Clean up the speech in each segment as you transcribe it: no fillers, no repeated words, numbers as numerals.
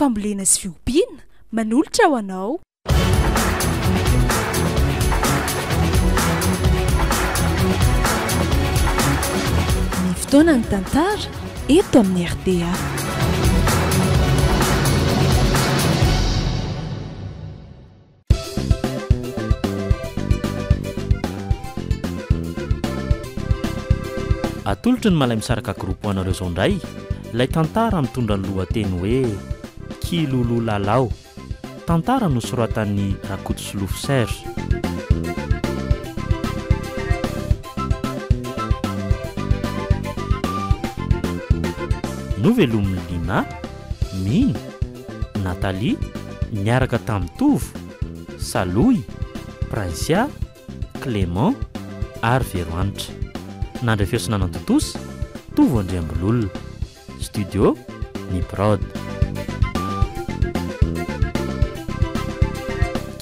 Fambolena sy fiompiana, manolotra ho anao. Ny fotoanan'ny tantara eto amin'ny rta. Atolotry ny Malaimisaraka Group ho anareo izao indray ilay tantara mitondra ny lohateny hoe Kilolo Lalao. Tantara nosoratan'i Rakotosolofo Serge. Novelomin'i Lina, Mino, Nathalie, niaraka tamin'i Tovo, Salohy, Princia, Clément ary Verohanitra. Nandray feo sy nanantontosa, Tovo Andriambololona. Studio Ny Prod.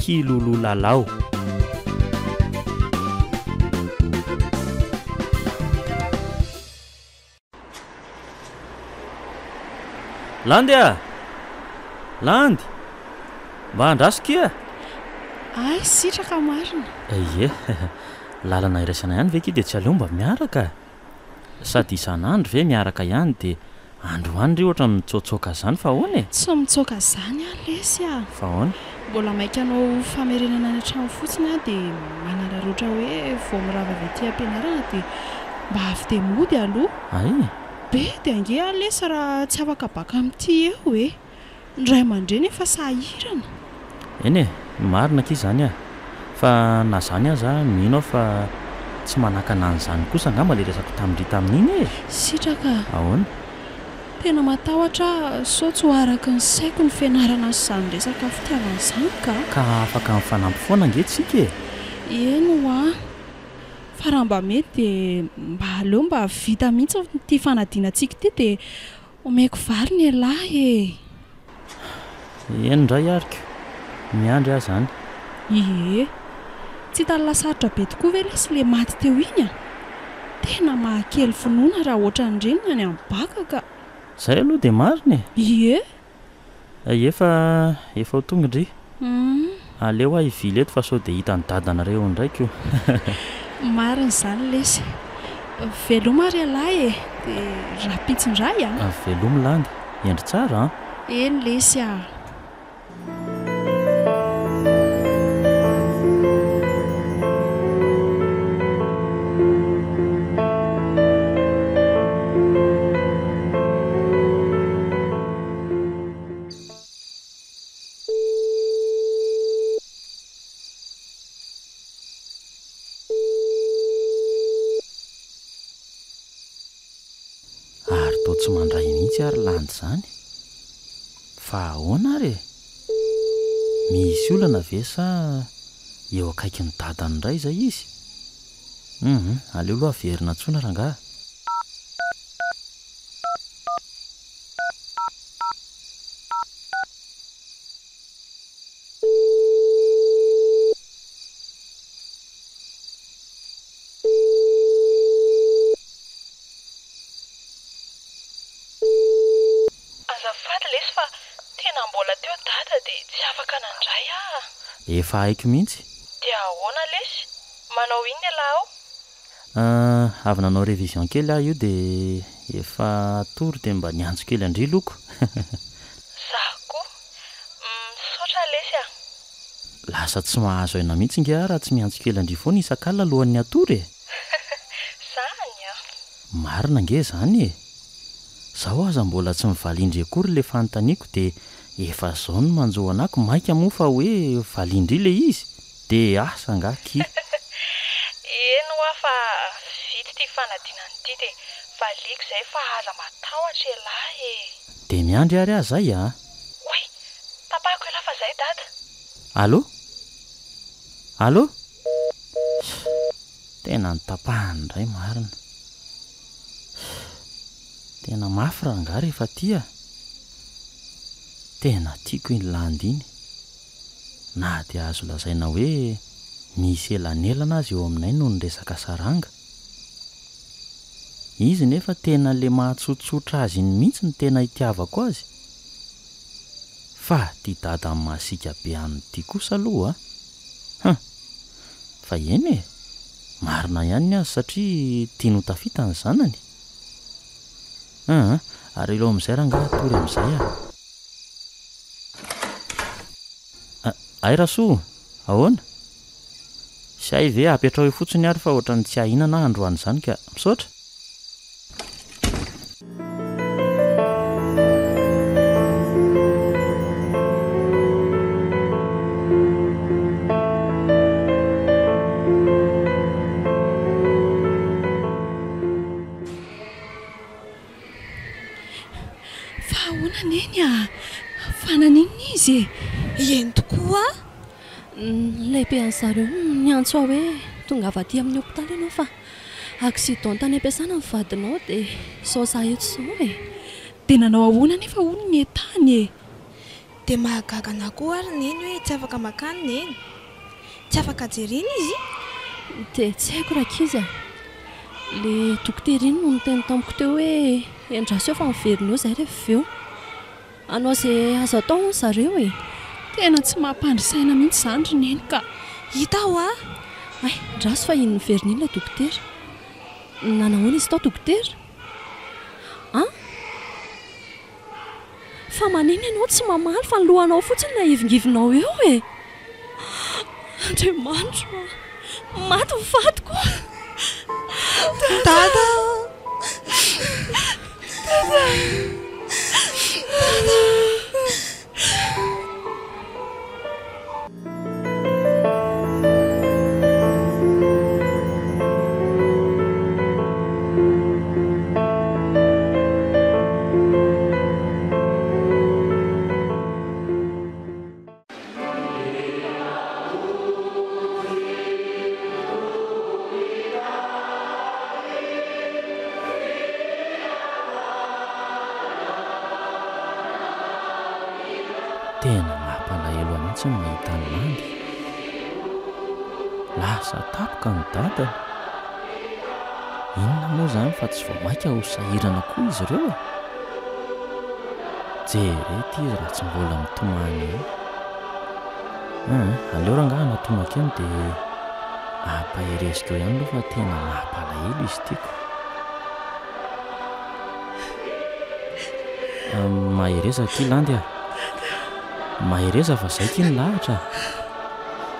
Kilolo Lalao. Landy a! Landy! Mba andraso kia! Hay sitraka marina. Ie, lalana iraisana ihany ve kia dia tsy aleo mba miaraka? Sady isan'andro ve miaraka ihany dia androany ry ohatran'ny mitsoatsoaka zany fa ahoana e? Tsy mitsoaka zany aho lesy a! Fa ahoana? Mbola maika hanao famerenana any an-trano fotsiny aho dia manararaotra hoe vao mirava avy aty am-pianarana dia mba avy dia mody aloha. Hay! Bedy ange aho lesy raha tsy afaka baka amin'ity eo e! Ny ray aman-dreny efa sahirana. Eny e, marina akia izany ah. Fa na izany aza mino aho fa tsy manakana an'izany kosa angamba ilay resako tamin-dry tamin'iny e! Sitraka a! Ahoana? Tena matahotra aho sao tsy ho araka ny saiko ny fianarana sy izany resaka fitiavana izany ka! Ka afaka mifanampy foana ange tsika e! Eny hoa! Fa raha mba mety dia mba aleo mba vita mihitsy ity fanadinantsika ity dia Omeko valiny ialahy e! Eny indray ary ko! Miandry aho izany. Ie. Tsy hitan'i lasarotra be tokoa ve lesy le maty teo iny a! Tena mahakely finoana raha ohatran'ireny ny any amin'ny baka ka! Zay aloha dia marina e! Ie. Ie fa efa ho tonga ndry. Aleo aho hivily eto fa sao dia hitan'i dadanareo eo indray ko. Marina izany lesy. Veloma ary ialahy e! Dia rahampitso indray an! Veloma Landy. Hendry tsara an! Eny lesy a! Ary toa tsy mandray mihitsy ary Landy izany? Fa ahoana ary e? Misy olana ve sa eo akaikin'i dadany indray izay izy? Hum, aleo aloha averina antsoina rangaha. Azafady lesy fa tena mbola teo dada dia tsy afaka nandray aho. Efa haiko mihitsy. Dia ahoana lesy? Manao inona ialahy ao? Avy nanao révision kely aho io dia efa hatory dia mba niantso kely an-dry loko. Zaho koa. Misaotra lesy a! Lasa tsy mahazo aina mihitsy nge aho raha tsy miantso kely an-dry foana isak'alina alohan'ny hatory e! Zany an! Marina ange izany e! Zaho aza mbola tsy mivalin-dry akory ilay fanontaniako dia efa zao no manjo anako maika moa fa hoe valin-dry ilay izy? Dia asa angaha ki. Eny hoa fa vita ity fanadinana ity dia valiako izay fa aza matahotra ialahy e! Dia miandry ary aho zay a! Oay! Tapahako ialahy fa zay dada! Allô? Allô? Tena notapahany indray marina. Tena mafy rangahy rehefa tia. Tena tiako iny landy iny. Na dia azo lazaina hoe misy elanelana aza eo aminay noho ny resaka saranga. Izy nefa tena le mahatsotsotra azy iny mihitsy no tena itiavako azy. Fa ty dadany masiaka be an'i ty kosa aloha a! Hum! Fa eny e! Marina ihany ny azy satria tiany ho tafita ny zanany. Hum! Ary aleo amin'izay rangahy hatory amin'izay a! Hay Rasoa, ahoana? Sy hay ve, apetraho eo fotsiny ary fa ohatran'ny tsy hahinana aho androany izany ka. Misaotra! Fa ahoana Neny a? Fa naninona izy e? Eny tokoa a! Ny lehibe zareo niantso ahy hoe tongava aty amin'ny hopitaly ianao fa accident tany am-piasana ny vadinao dia izao za eto izao e! Dia nanao ahoana anefa hono ny tany e? Dia mahagaga anah koa ary Neny hoe tsy afaka makany Neny. Tsy afaka jerena izy? Dia tsy haiko rankizy a! Le dokotera iny no niteny tamiko teo hoe endraso eo fa miverina eo izahay rehefa avy eo. Hanao izay azo atao hono zareo e! Tena tsy mampandry saina mihitsy izany ry Neny ka! Hita hoa! Hay, ndraso fa iny niverina iny ilay dokotera. Nanahoana izy tao dokotera? An? Fa maninona ianao tsy mamaly fa ny lohanao fotsiny no ahivingivinao eo e! Andriamanitro a! Maty ny vadiko a! Dada a! Dada a! Dada a! Tena mampalahelo ahy mihitsy ny mahita an'i Landy. Lasa tampoka ny dadany. Inona moa izany fa tsy vao mainka ho sahirana koa izy ireo e? Jereo ity izy raha tsy mbola mitomany eo. Aa, aleo rangahy hanatona kely dia ampahereziko eo ihany aloha fa tena mampalahelo izy ity ko. Mahereza akia Landy a! Mahereza fa zay ty ny lahatra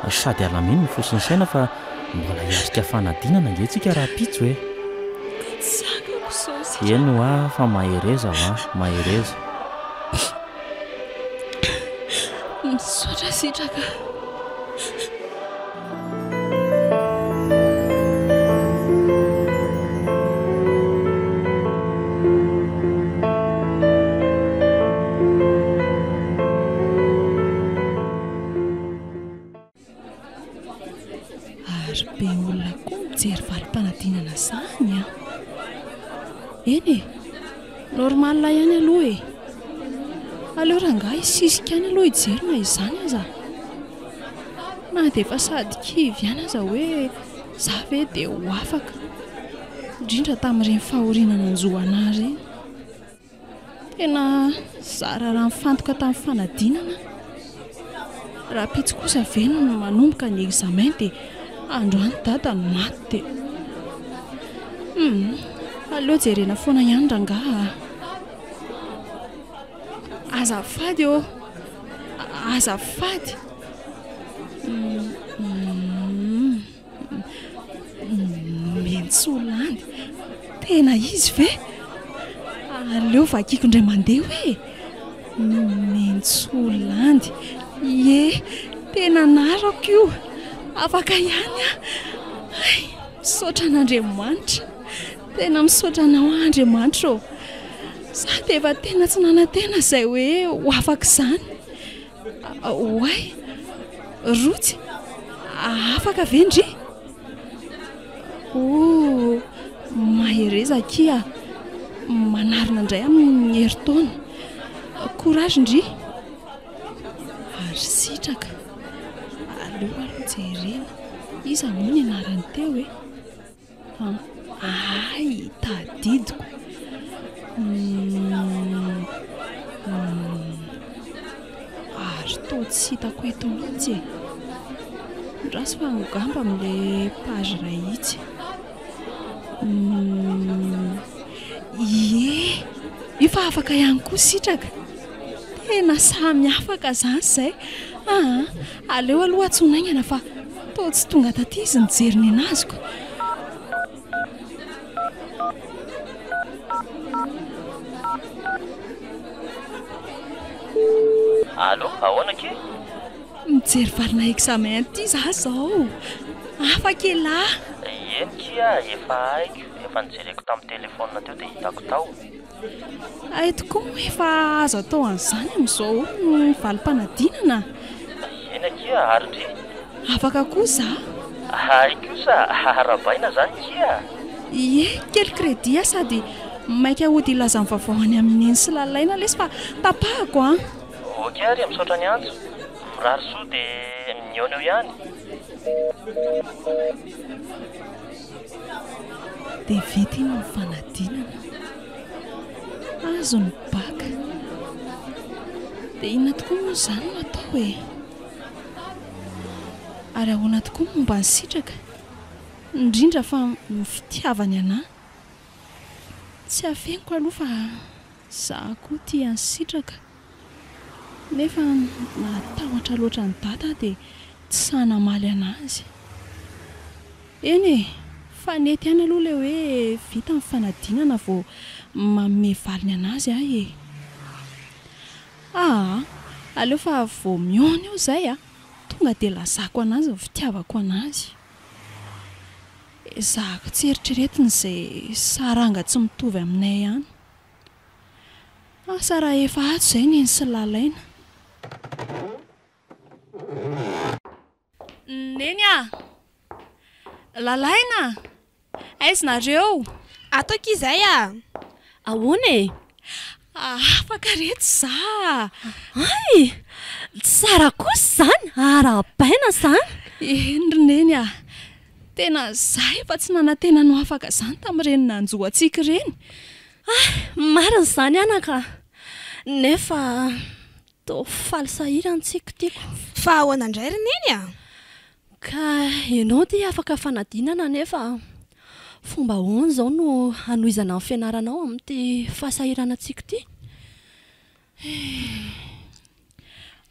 a! Sady alamino ny fo sy ny saina fa mbola hiatrika fanadinana ange tsika rahampitso e! Tsy zakako izao sitraka. Eny hoa fa mahereza hoa, mahereza. Misaotra sitraka. Ary be olona koa mijery valim-panadinana izany an! Eny e! Normal ihany aloha e! Aleo rangahy hisisika any aloha hijery na izany aza. Na dia efa sady kivy ihany aza hoe za ve dia ho afaka, indrindra tamin'ireny fahoriana nanjo anah ireny. Tena zara raha nifantoka tamin'ny fanadinana aho. Rahampitso kosa ve no manomboka ny examen dia androany dada no maty dia. Hum, aleo jerena foana ihany rangaha a! Azafady ô! Azafady! Nomen-tsoa-landy. Tena izy ve? Aleo vakiko indray mandeha hoe. Nomen-tsoa-landy. Ie, tena anarako io. Afaka ihany aho. Hay, misaotra an'Andriamanitra. Tena misaotra anao aho Andriamanitra ô. Za dia efa tena tsy nanantena izay hoe ho afaka izany. Oay! Rotsy! Afaka ve ndry? Oh! Mahereza akia! Manarina indray amin'ny herintaona. Courage ndry! Ary sitraka. Aleo aloha jerena. Iza moa ny anarany teo e? Hay, tadidiko. tsy hitako eto mihitsy e. Andraso fa angamba amin'ilay page iray itsy. Humm. Ie! Io fa afaka ihany koa Sitraka. Tena samy afaka izany izay. Aa! Aleo aloha antsoina haingana fa toa tsy tonga taty izy nijery nenaziko. Allô, ahoana akia? Mijery valina examen ity za zao. Afaka elah. Eny kia, efa haiko, efa nojereko tamin'ny telephone teo dia hitako tao. Hay tokoa moa efa azo atao an'izany amin'izao ny valim-panadinana. Eny akia, ary ndry? Afaka koa za. Hay kosa, arahabaina zany kia. Ie, kely crédit aho sady maika hody hilaza ny vaovao any amin'i Neny sy Lalaina lesy fa tapahako an. Ok ary e, misaotra ny antso. Mirary soa dia mihaona eo ihany. Dia vita iny ny fanadinana. Azo ny bac. Dia inona tokoa moa izany no atao e? Ary ahoana tokoa ny momba an'i Sitraka? Indrindra fa ny fitiavany anà. Tsy afeniko aloha fa izaho koa tia an'i Sitraka. Nefa natahotra loatra an'i Dada aho dia tsy sahy namaly an'azy. Eny e! Fa nety ihany aloha ilay hoe vita ny fanadinana vao manome valiny an'azy aho e! Aa! Aleo fa vao mihaona eo izay a! Tonga dia lazako an'azy ny fitiavako an'azy. Ezahako tsy eritreretina izay saranga tsy mitovy aminay any. Asa raha efa ato izay Neny sy Lalaina. Neny a! Lalaina a! Aiza nareo? Ato akia izay a! Ahoana e? Afaka reto za a! Hay! Tsara kosa izany! Arahabaina izany! Eny ry Neny a! Tena za efa tsy nanantena ny ho afaka izany tamin'ireny nanjo antsika ireny. Hay! Marina izany anaka a! Nefa toa faly sahirana tsiko tiako. Fa ahoana indray ry Neny a? Ka ianao ity afaka fanadinana nefa fomba ahoana izao no hanohizana ny fianaranao amin'ity fahasahiranantsika ity? Eh!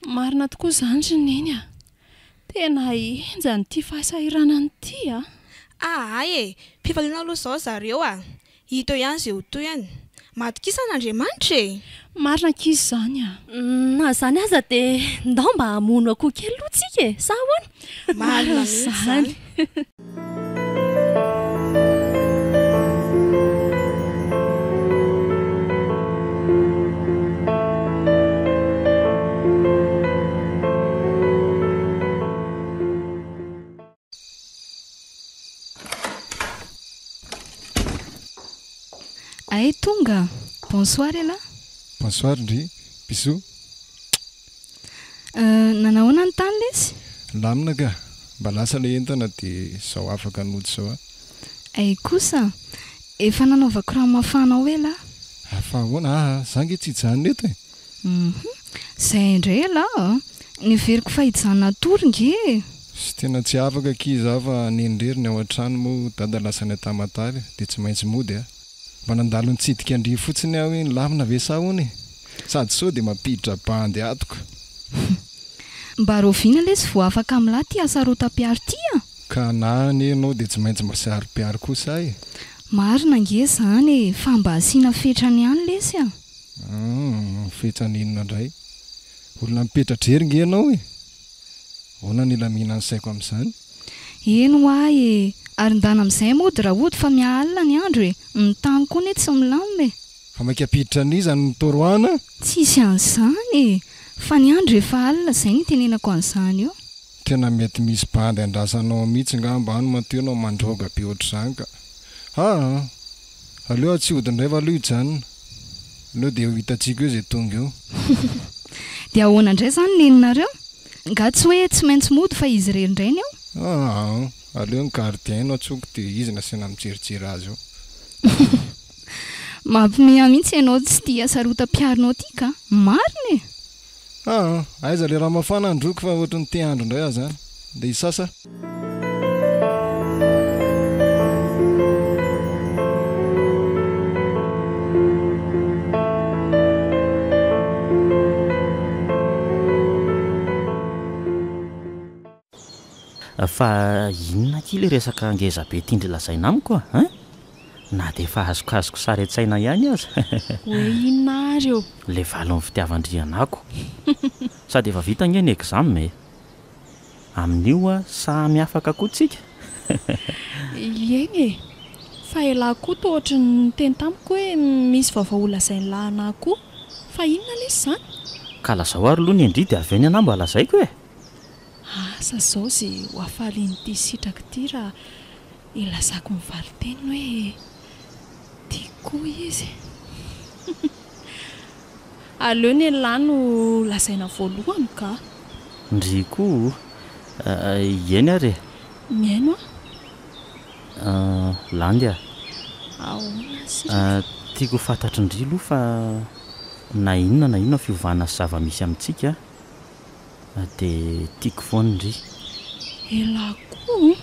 Marina tokoa izany ry Neny a! Tena henjana ity fahasahiranana ity a! Aa e! Fifaliana aloha izao zareo a! Hita eo ihany izay ho tohiny. Matokisa an'Andriamanitra e! Marina ankizy izany a! Na izany aza dia ndao mba hamono akoho kely aloha tsika e! Sa ahoana? Marina mihitsy izany. Ay tonga! Bonsoir elah! Bonsoir ndry! Bisous! Euh, nanahoana ny tany lesy? Lamina ka! Mba lasa ilay entana dia izao afaka nody izao aho. Ay kosa! Efa nanaovako rano mafana ao elah! Fa ahoana? Aa, za nge tsy hijanona eto e! Hum, zay indray ialahy a! Neveriko fa hijanona hatory nge e! Sy tena tsy afaka akia za fa neny irery ny ao an-trano moa dada lasa any Tamatave dia tsy maintsy mody a! Mba nandalo nitsidika an-dry fotsiny aho hoe nilamina ve sa ahoana e! Sady sao dia mampiditra bandy ato ka! Mba rahoviana lesy vao afaka amin'lah ty hasarotam-piaro ty a! Ka na anie ianao dia tsy maintsy mba saro-piaro kosa e! Marina ange zany e! Fa mba asiana fetrany ihany lesy a! Humm, fetrany inona indray? Olona mipetra-drery nge ianao e! Ahoana no hilaminan'ny saiko amin'izany? Eny hoa e! Ary ndana amin'izay mody raha hody fa miha alina ny andro e! Ny tany koa anie tsy milamina e! Fa maika hampiditra an'iza ny torohana? Tsisy an'izany e! Fa ny andro efa alina izay no itenenako an'izany eo. Tena mety misy bandy andrasanao mihitsy ngamba any matoa ianao mandroga be ohatr'izany ka! Aa! Aleo aho tsy hody indray fa aleo hijanona. Aleo dia ho hitantsika eo izay tonga eo. Dia ahoana indray izany neninareo? Nga tsy hoe tsy maintsy mody fa izy irery indray ny eo? Aa, aleo ny gardien no antsoiko dia izy no asiana mijerijery azy eo. Mampime ahy mihitsy ianao tsy tia hasarotam-piaronao ity ka! Marina e! Aa, aiza le rano mafana handroako fa ohatry ny te handro indray aho zany. Ndeha hisasa. Fa inona akia le resaka ngeza be tiandry lazaina amiko a? Hein? Na dia efa azokazoko sary an-tsaina ihany aza. Hoe inona ary ô? Le valin'ny fitiavan-dry anako. Sady efa vita ange ny exam e. Amin'io a samy afaka koa tsika. Ieny e! Fa elah koa toa ohatry ny niteny tamiko hoe misy vaovao holazain'lah anah koa. Fa inona lesy izany? Ka lazao ary aloha ny an-dry dia avy eo ny anah mba lazaiko e! Asa zao ze ho hafalian'ity sitraka ity raha ilazako ny valin-teniny hoe tiako koa izy. Aleo ny an'lah no lazaina voalohany ka. Ndry koa o! Eny ary e! Mihaino aho. Landy a! Ahoana sitraka? Tiako ho fantatr'i ndry aloha fa na inona na inona fiovana sy zava-misy amintsika dia tiako foana ndry. Elah koa o!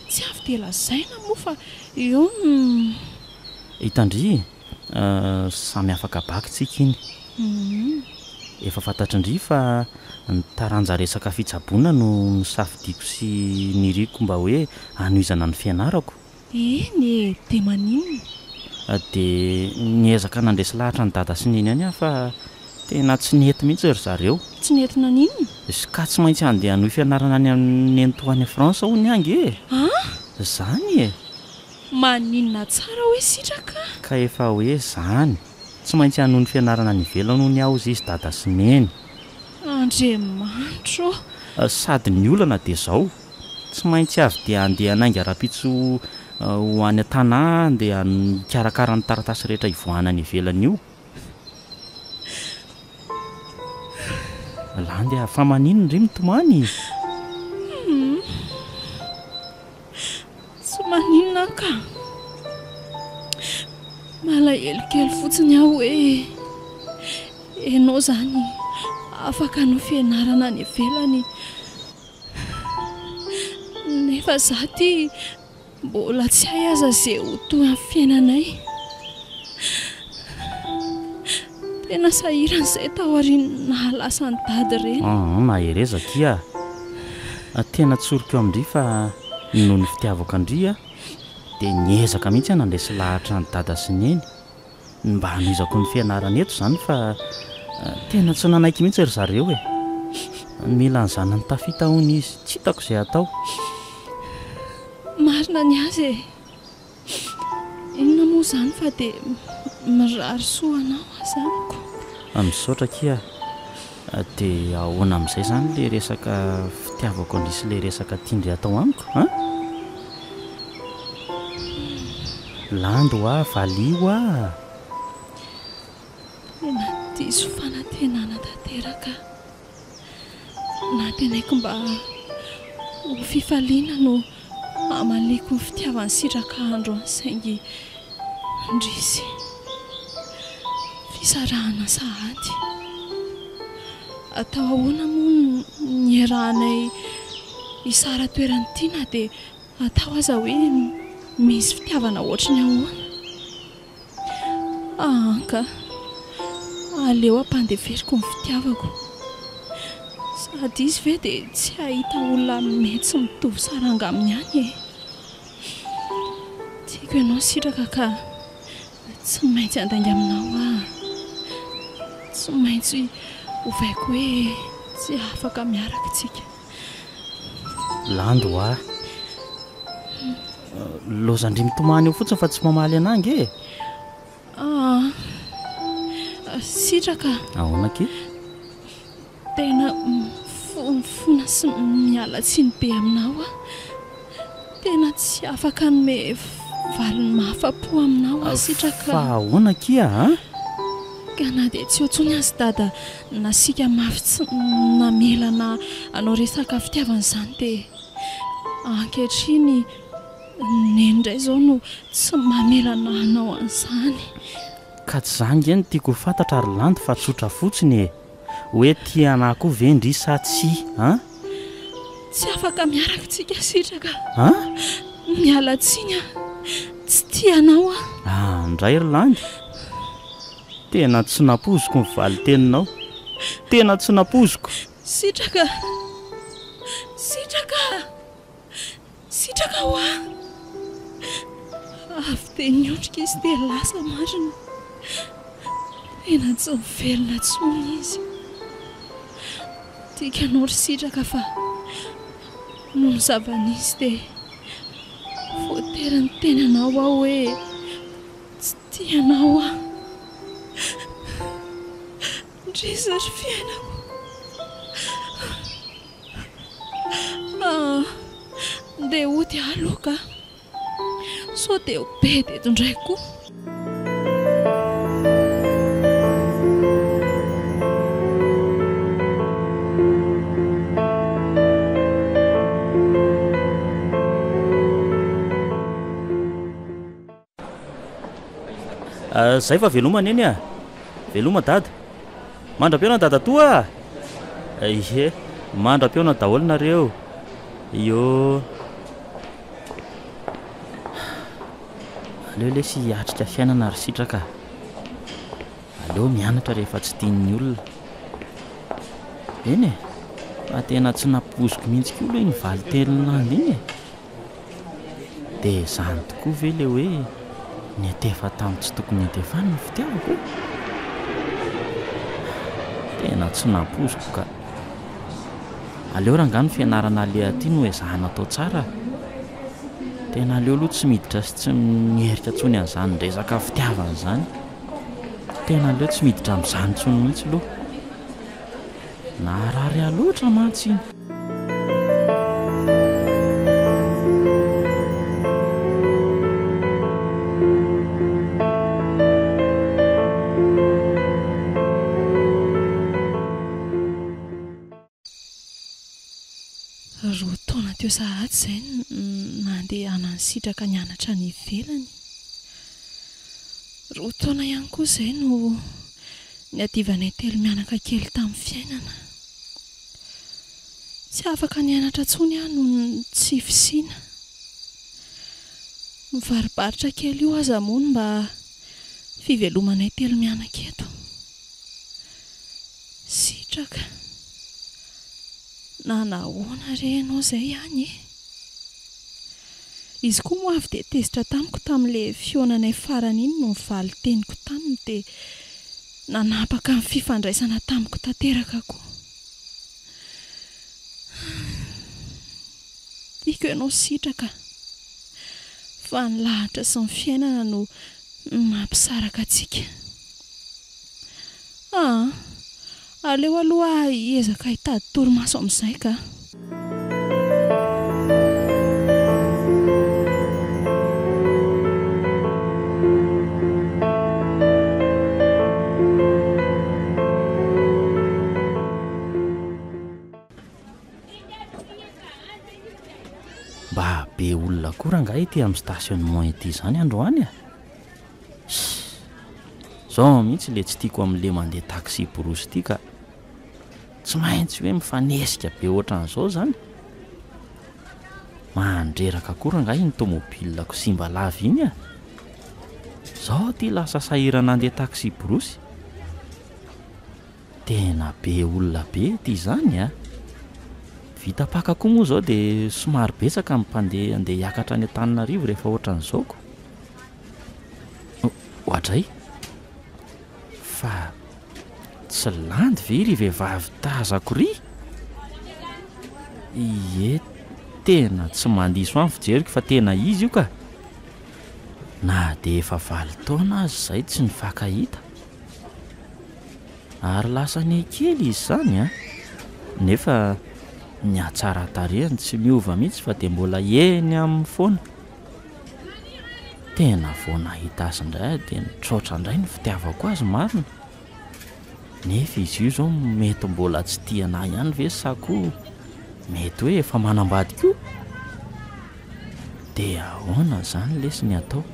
Tsy avy dia lazaina moa fa eo no. Hitan-dry samy afaka bac tsika iny. Efa fantatry-ndry fa ny taranja resaka fitsaboana no nosafidiako sy niriko mba hoe hanohizana ny fianarako. Eny e, dia maninona? Dia niezaka nandresy lahatra an'i dada sy neny ihany aho fa tena tsy nety mihitsy ry zareo. Tsy nety naninona? Ka tsy maintsy handeha hanohy fianarana any amin'i nenitoa any France hono aho ange e! An? Zany e! Maninona tsara hoe sitraka? Ka efa hoe zany! Tsy maintsy hanohy ny fianarana any ivelany hono aho hozy izy dada sy neny. Andriamanitra ô! Sady ny olana dia zao, Tsy maintsy avy dia handeha hanainga rahampitso ho any an-tanà handeha hikarakara ny taratasy rehetra hivoahana any ivelany io. Landy a, fa maninona ry mitomany? Humm. Tsy maninona aho ka. Malahelo kely fotsiny aho hoe ianao izany afaka hanao fianarana any ivelany. Nefa za ty mbola tsy hay aza ze ho tohin'ny fiainanay. Tena sahirana izay taorian'ny nahalasa an'i Dada ireny. Aa mahereza akia a! Tena tsoriko amin-dry fa noho ny fitiavako an-dry aho dia niezaka mihitsy aho nandresy lahatra an'i Dada sy Neny. Ny mba hanohizako ny fianarana eto izany fa tena tsy nanaiky mihitsy ry zareo e! Mila ny zanany tafita hono izy, tsy hitako izay hatao. Marina ny azy e! Inona moa izany fa dia mirary soa anao aho zanako. Misaotra akia a! Dia ahoana amin'izay izany ilay resaka fitiavako an-dry sy ilay resaka tian-dry hatao amiko an? Landy hoa, valio hoa! Tena diso fanantenana tanteraka aho. Nantenaiko mba ho fifaliana no hamaliako ny fitiavan'i Sitraka androany saingy indrisy. Fisarahana sahady. Atao ahoana moa no niarahanay hisara-toerana ity na dia Atao aza hoe misy fitiavana ohatry ny ahoana? Anka, aleo ampandeferiko ny fitiavako. Sady izy ve dia tsy hahita olona mety sy mitovy saranga aminy ihany e? Tiako ianao sitraka ka tsy maintsy handainga aminao aho. Tsy maintsy ovaiko hoe tsy afaka miaraka isika. Landy hoa. Lozan-dry mitomany eo fotsiny fa tsy mamaly anah ange e. Ah, sitraka. Ahoana akia? Tena mifona sy miala tsiny be aminao aho. Tena tsy afaka hanome valiny mahafa-po aminao aho sitraka. Fa ahoana akia a? Ka na dia tsy eo intsony aza Dada nasiaka mafy tsy namela na hanao resaka fitiavana izany dia ankehitriny Neny indray izao no tsy mamela na hanao an'izany. Ka tsy izany nge no tiako ho fantatra ry Landy fa tsotra fotsiny e! Hoe tia anah koa ve ndry sa tsia an? Tsy afaka miaraka tsika Sitraka. An? Miala tsiny aho, tsy tia anao aho. Ah ndray ry Landy. Tena tsy nampoiziko ny valin-teninao. Tena tsy nampoiziko. Sitraka! Sitraka! Sitraka hoa! Avy dia niondrika izy dia lasa marina. Tena tsy niverina intsony izy. Tiako ianao ry Sitraka fa noho ny zava-nisy dia voatery niteny anao aho hoe tsy tia anao aho. Ndrisy ry fiainako. Ah, ndeha hody aho aloha ka. Sao dia ho bedy eto indray koa. Zay fa veloma neny a! Veloma dada! Mandra-pihaona dadatoa a! Ie, mandra-pihaona daholo nareo! Iô! Aleo lesy hiatrika fiainana ry Sitraka a! Aleo mianatra rehefa tsy tian'ny olona. Eny e! Fa tena tsy nampoiziko mihitsy koa aloha iny valin-tenin'i Landy iny e! Dia izany tokoa ve ilay hoe niantefa tamin'ny tsy tokony hiantefany ny fitiavako e? Tena tsy nampoiziko ka. Aleo rangahy ny fianarana aleha aty no ezahana atao tsara a. Tena aleo aloha tsy miditra sy tsy miherika intsony an'izany resaka fitiavana izany. Tena aleo tsy miditra amin'izany intsony mihitsy aloha. Naharary ahy loatra mantsy iny. Roa taona teo sahady izay no nandehanan'i Sitraka nianatra any ivelany. Roa taona ihany koa izay no niadivanay telo mianaka kely tamin'ny fiainana. Tsy afaka nianatra intsony aho noho ny tsy fisiana. Mivaribaritra kely io aza moa no mba fivelomanay telo mianaka eto. Sitraka. Na nahoana re ianao izay any e? Izy koa moa avy dia tezitra tamiko tamin'ilay fihaonanay farany iny no valin-teniko taminy dia nanapaka ny fifandraisana tamiko tanteraka koa. Tiako ianao Sitraka fa ny lahatra sy ny fiainana no mampisaraka antsika. Aa! Aleo aloha aho hiezaka hitady torimaso amin'izay ka. Mba be olona koa rangahy ity amin'ny stationnement ity izany androany a! Zao mihitsy le tsy tiako amin'le mandeha taxi brousse ity ka. Tsy maintsy hoe mifanesika be ohatran'izao zany. Mandreraka koa rangahy iny tomobilako simba lava iny a. Zao ty lasa sahirana andeha taxi brousse. Tena be olona be ity izany a! Vita paka koa moa izao dia somary betsaka ny mpandeha andeha hiakatra any Antananarivo rehefa ohatran'izao ko. Oadray! Fa tsy landy ve ry vehivavy tazako ry? Ie, tena tsy mandiso ahy ny fijeriko fa tena izy io ka! Na dia efa valo taona aza izay tsy nifankahita. Ary lasa nihakely izy izany an! Nefa ny hatsaran-tarehiny tsy miova mihitsy fa dia mbola eny aminy foana. Tena vao nahita azy indray aho dia nitroatra indray ny fitiavako azy marina. Nefa izy io izao mety mbola tsy tia anà ihany ve sa koa mety hoe efa manambady koa? Dia ahoana izany lesy ny atao?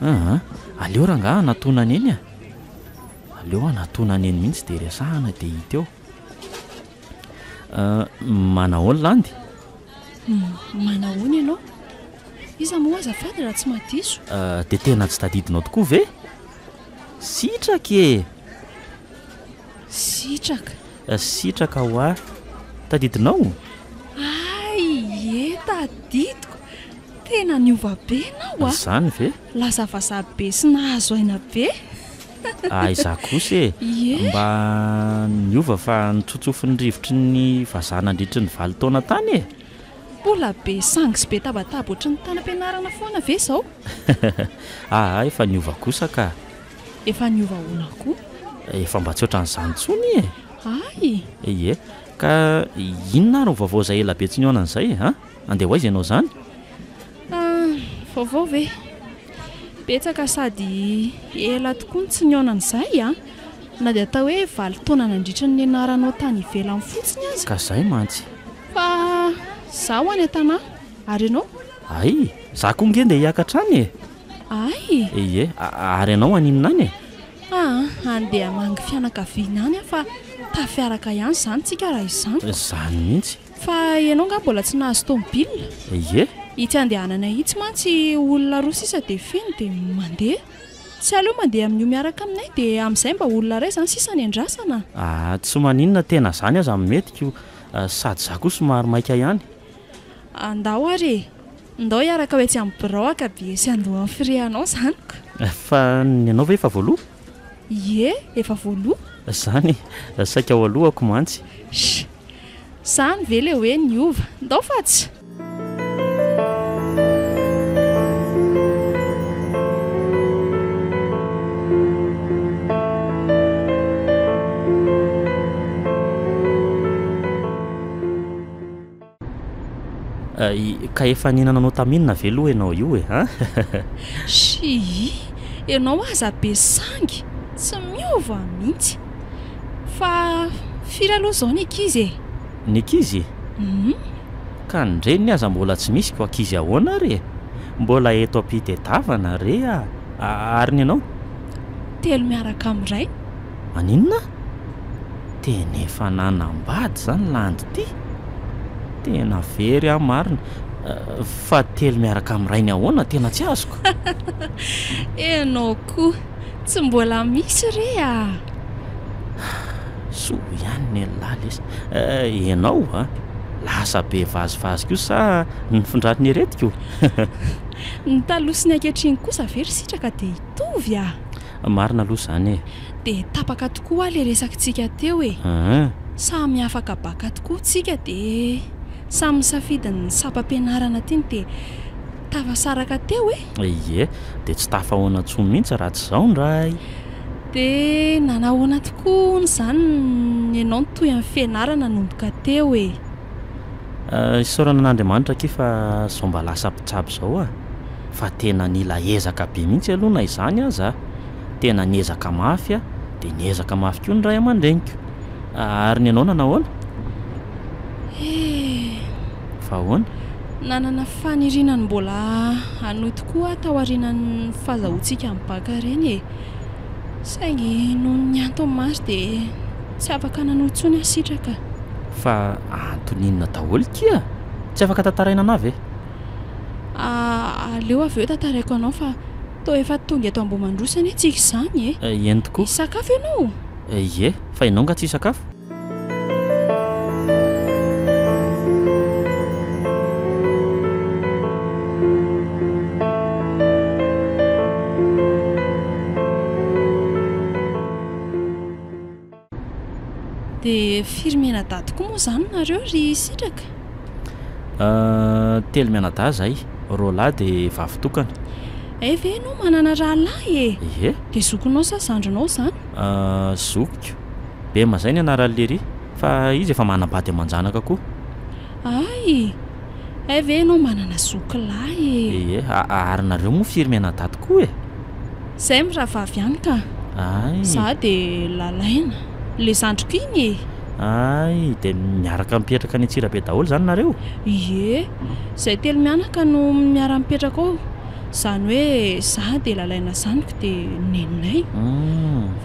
Aa, aleo rangaha hanatonana eny a! Aleo hanatona an'i Neny mihitsy dia resahana dia hita eo. Manahoana Landy? Manahoana ianao? Iza moa azafady raha tsy mahadiso? Dia tena tsy tadidinao tokoa ve? Sitraka e! Sitraka. Sitraka hoa. Tadidinao? Hay, ie tadidiko. Tena niova be ianao a! Izany ve? Lasa vazaha be sy nahazo aina be. Aiza kosa e! Ie. Mba niova fa notsotsofin'ny rivotry ny vazaha nandritry ny valo taona tany e! Mbola be sangy sy be tabataba ohatry ny tany am-pianarana foana ve izao? Aa efa niova kosa ka! Efa niova ahoana koa? Efa mba tsy ohatran'izany intsony e! Hay! Ie. Ka inona ary ny vaovao izay ela be tsy nihaonana izay e? An? Andeha ho aiza ianao izany? Ah, vaovao ve? Betsaka sady ela tokoa no tsy nihaonana izay an! Na dia atao hoe valo taona nandritra ny nianaranao tany ivelany fotsiny aza. Ka izay mantsy. Fa izaho any an-tanà, ary ianao? Hay! Izaho koa ange ndeha hiakatra any e! Hay! Ie, ary ianao haninona any e? Aa, handeha hamangy fianakaviana any aho fa tafiaraka ihany izany tsika raha izany. Izany mihitsy. Fa ianao angaha mbola tsy nahazo tomobile? Ie. Itsy andehananay itsy mantsy olona roa sisa dia feno dia mandeha. Tsy aleo mandeha amin'io miaraka aminay dia amin'izay mba olona iray izany sisa ny andrasana. Aa, tsy maninona tena izany aza no mety ko, sady izaho koa somary maika ihany. Andao ary e! Ndao hiaraka ho etsy amin'ny birao haka billet sy handoa ny frais anao izany ko. Fa ny anao ve efa voaloa? Ie, efa voaloa. Izany e, saika ho alohako mantsy. Sh! Izany ve le hoe niova? Ndao fa tsy. Ka efa nihinana notamine ve aloha ianao io e an? Shii, ianao aza be sangy, tsy miova mihitsy. Fa firy aloha izao ny ankizy e? Ny ankizy? Hum. Ka ny reniny aza mbola tsy misy ko ankizy ahoana ary e? Mbola eto am-pitedavana re a! Ary ny anao? Telo miaraka amin'ny rainy. Maninona? Tena efa nanambady zany landy ty? Tena very aho marina. Fa telo miaraka amin'ny rainy ahoana? Tena tsy azoko. Enao koa tsy mbola misy re a! Soa ihany nelah lesy. Enao a! Lasa be vazivazy koa sa nifindran'ny aretiko? Ny taloha sy ny ankehitriny kosa ve ry Sitraka dia hitovy a! Marina aloha izany e! Dia tapaka tokoa hoa ilay resakitsika teo e! Aa. Samy afaka baka tokoa tsika dia samy misafidy ny sampam-pianarana tiany dia tafasaraka teo e! Ie, dia tsy tafahoana intsony mihitsy raha tsy izao indray! Dia nanahoana tokoa hono izany ianao nitohy amin'ny fianarana nanomboka teo e? Isaorana an'Andriamanitra akia fa izao mba lasa mpitsabo izao a! Fa tena nila ezaka be mihitsy aloha na izany aza a! Tena niezaka mafy aho, dia niezaka mafy koa ny ray aman-dreniko. Ary ny anao nanahoana? He! Fa ahoana? Nanana faniriana ny mbola hanohy tokoa aho taorianan'ny fahazahoantsika ny bacc ireny e! Saingy noho ny antony maro dia tsy afaka nanohy intsony aho sitraka. Fa antony inona daholo kia? Tsy afaka tantaraina anah ve? Aleo avy eo tantaraiko anao fa toa efa tonga eto Ambohimandroso anie tsika izany e! Eny tokoa. Hisakafo ianao? Ie, fa ianao nga tsy hisakafo? Dia firy mianadahy tokoa moa izany nareo ry Sitraka? Telo mianadahy izahay, roa lahy dia vavy tokana. Hay ve ianao manana rahalahy e? Ie. Dia zokinao sa zandrinao izany? Zokiko. Bema izay ny anaran'i Lery, fa izy efa manambady aman-janaka koa. Hay! Hay ve ianao manana zoky lahy e? Ie, ary nareo moa firy mianadahy tokoa e? Zay mirahavavy ihany ka. Hay. Za dia Lalaina, le zandriko iny e. Hay, dia miaraka mipetraka any Antsirabe daholo izany nareo? Ie, zay telo mianaka no miara-mipetraka ao. Izany hoe za dia Lalaina zaniko dia neninay.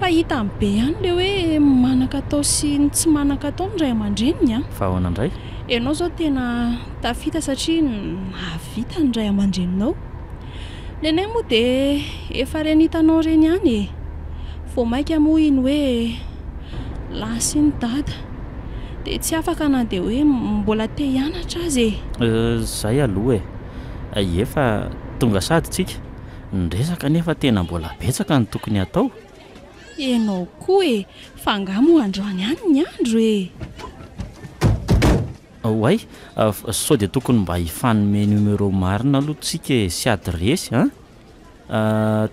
Fa hita amin'ny be ihany ilay hoe manan-katao sy ny tsy manan-katao ny ray aman-dreniny an! Fa ahoana indray? Ianao izao tena tafita satria nahavita ny ray aman-dreninao. Ny anay moa dia efa ireny hitanao ireny ihany e! Vao mainka moa iny hoe lasa iny dada dia tsy afaka na dia hoe mbola te hianatra aza e! Izay aloha e! Ie fa tonga sady tsika, ny resaka anefa tena mbola betsaka no tokony hatao. Ianao koa e! Fa angaha moa androany ihany ny andro e! Oay, sao dia tokony mba hifanome numéro marina aloha tsika e sy adiresy an!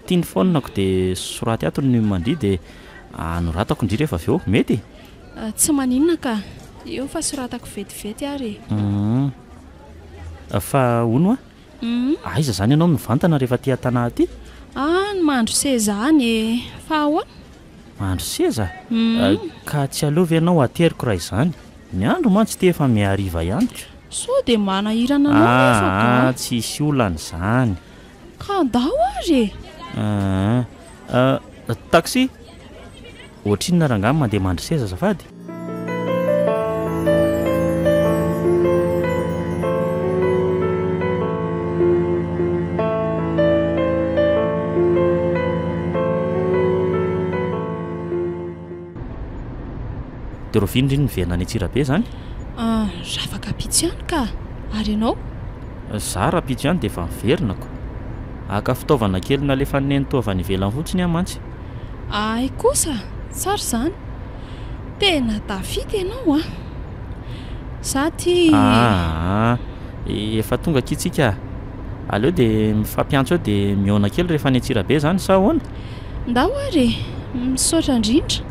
Ty ny phone-ko dia soraty ato ny num-ndry dia anoratako ndry rehefa avy eo, mety? Tsy maninona ka! Eo fa soratako vetivety ary e! Hum. Fa hono hoa, aiza izany ianao mivantana rehefa aty an-tanà aty? Any Mandroseza any e! Fa ahoana? Mandroseza? Ka tsy aleo ve ianao ateriko raha izany? Ny andro mantsy ity efa mihariva ihany ka. Sao dia manahirana anao nefa ka. Aa, tsisy olana izany. Ka andao ary e! Aa, taxi! Ohatrinona rangahy mandeha mandry seza azafady? Dia rahoviana ry niverina any Antsirabe izany? Rafakampitso ihany ka! Ary ianao? Za rahampitso ihany dia efa miverina ko! Haka fitaovana kely nalefan'i Nenitoa avy any ivelany fotsiny aho mantsy. Hay kosa! Tsara izany! Tena tafita ianao an! Za ty. Aa! Efa tonga akia tsika a! Aleo dia mifampiantso eo dia mihaona kely rehefa any Antsirabe izany sa ahoana? Ndao ary e! Misaotra indrindra!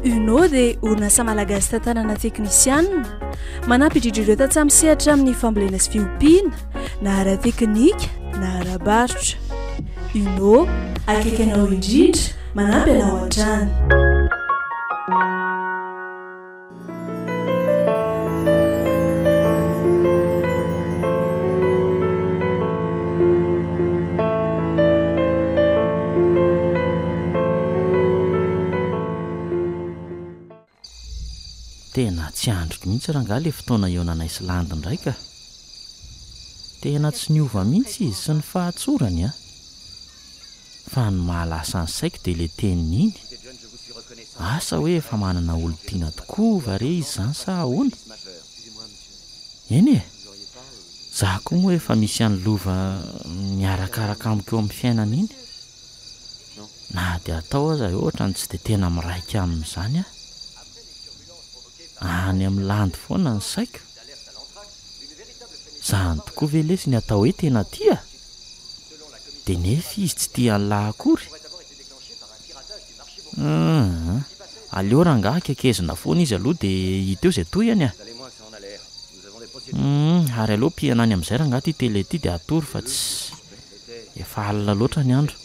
UNO dia orinasa malagasy tantanana teknisianina, manampy indrindra ireo tantsaha misehatra amin'ny fambolena sy fiompiana, na ara-teknika na ara-barotra. UNO, akaiky anao indrindra, manampy anao hatrany. Tena tsy andriko mihitsy rangahy le fotoana hihaonanay sy Landy indray ka! Tena tsy niova mihitsy izy sy ny fahatsorany an! Fa ny mahalasa ny saiko dia le teniny iny. Asa hoe efa manana olon-tiana tokoa va re izy izany sa ahoana? Eny e! Za koa moa efa misy an'i Lova miarakaraka amiko eo amin'ny fiainana iny. Na dia atao aza hoe ohatran'ny tsy dia tena miraika aminy izany aho. Any amin'ny landy foana ny saiko. Izany tokoa ve lesy ny atao hoe tena tia? Dia nefa izy tsy tia an'lah akory? Hum, aleo rangahy kekezina foana izy aloha dia hita eo izay tohiny a! Hum, ary aleo pihana any amin'izay rangahy ity télé ity dia hatory fa tsy efa alina loatra ny andro.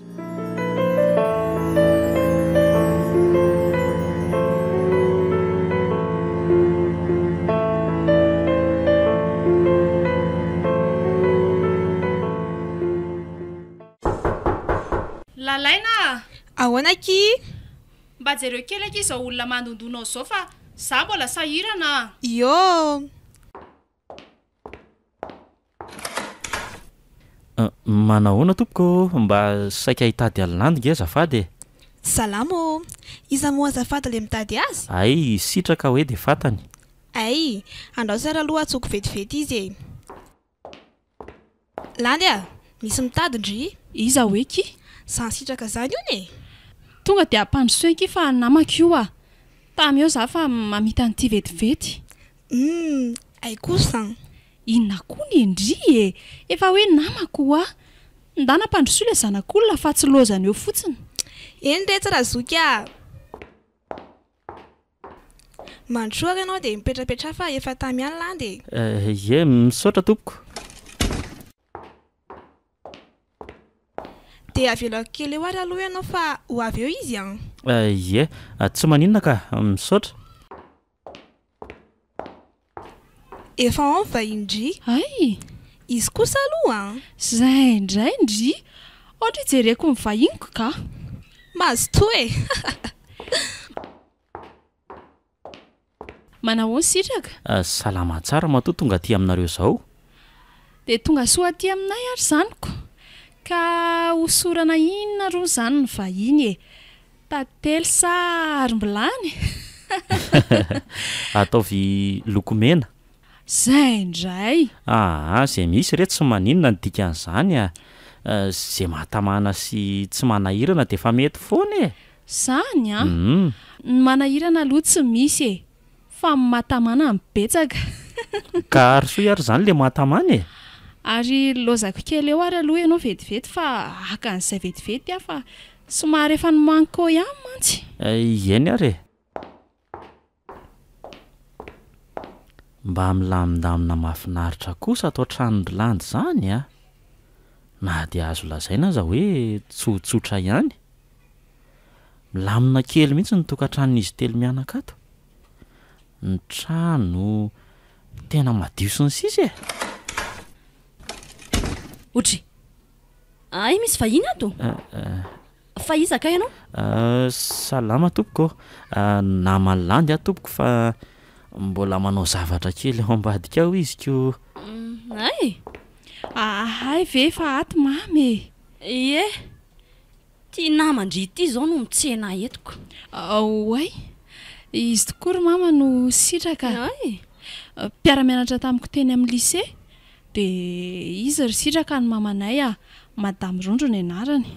Lalaina a! Ahoana akia? Mba jereo kely akia izao olona mandondona ao izao fa za mbola sahirana a! Iôô! Manahoana tompoko ô! Mba saika hitady an'i Landy nge azafady e! Salama ô! Iza moa azafady le mitady azy? Hay, sitraka hoe dia fantany. Hay, andrao sary aloha antsoiko vetivety izy e! Landy a! Misy mitady ndry! Iza hoe ki? Zany sitraka zany hono e! Tonga dia ampandrosoy akia fa namako io a! Tamy eo za fa mamita an'ity vetivety. Humm! Hay kosa an! Inona koa ny ndry e! Efa hoe namako hoa! Ndana ampandrosoy ilay zanak'olona fa tsy lozany eo fotsiny. Eny re tsy razoky a! Mandrosoa ary ianao dia mipetrapetraha fa efa tamy ihany Landy e! Ie, misaotra tompoko. Dia avelako kely eo ary aloha ianao fa ho avy eo izy an! Ie, tsy maninona ka, misaotra. Efa ao ny vahiny ndry. Hay! Izy kosa aloha an! Zay indray ndry! Ohatra hijereko ny vahiniko ka! Mazotoa e! Manahoana Sitraka? Salama tsara matoa tonga aty aminareo izao. Dia tonga soa aty aminay ary izany ko! Ka hosorana inona roa izany ny vahiny e? Tantely sa harim-bilany? Ataovy lokomena. Zay indray! Aa, zay misy re tsy maninona ny dikan'izany a! Zay mahatamana sy tsy manahirana dia efa mety foana e! Zany an! Ny manahirana aloha tsy misy e! Fa ny mahatamana no betsaka. Ka arosoy ary izany le mahatamana e! Ary lozako kely eo ary aloha ianao vetivety fa haka an'izay vetivety aho fa somary efa nomaniko eo ihany mantsy. Eny ary e! Mba milamindamina mahafinaritra kosa ato an-tranon-dry Landy izany a! Na dia azo lazaina aza hoe tsotsotra ihany. Milamina kely mihitsy ny tokantranon'izy telo mianaka ato. Ny trano tena madio sy ny sisa e! Ohatry, hay misy vahiny ato? Fa iza kay ianao? Salama tompoko ô! Naman'i Landy aho tompoko fa mbola manao zavatra kely ao ambadika ao izy ko. Hay! Hay ve fa ato Mamy e! Ie! Ty naman-dry ity izao no mitsena ahy eto ko. Oay! Izy tokoa ry Mama no sitraka. Hay! Mpiara-mianatra tamiko teny amin'ny lycée. Dia izy ry sitraka no mamanay a! Madame Rondro ny anarany.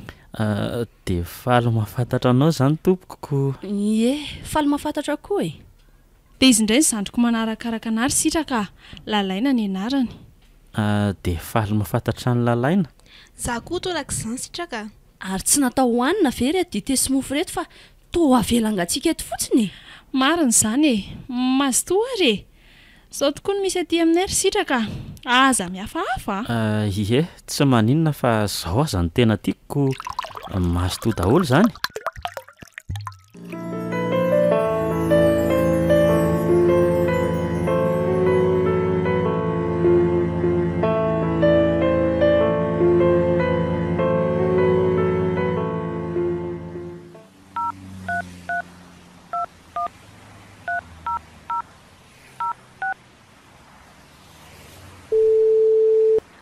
Dia faly mahafantatra anao izany tompoko ko. Ie, faly mahafantatra koa e! Dia izy indray ny zandriko manarakaraka anah ry sitraka a! Lalaina ny anarany. Dia faly mahafantatra an'i Lalaina. Za koa torak'izany sitraka a! Ary tsy natao hohanina ve ireto dite sy mofo ireto fa toa avela hangatsiaka eto fotsiny e! Marina izany e! Mazotoa ary e! Zao tokoa no misy aty aminay ry Sitraka a! Aza mihafahafa a! Ie, tsy maninona fa zao aza no tena tiako ko mazotoa daholo izany.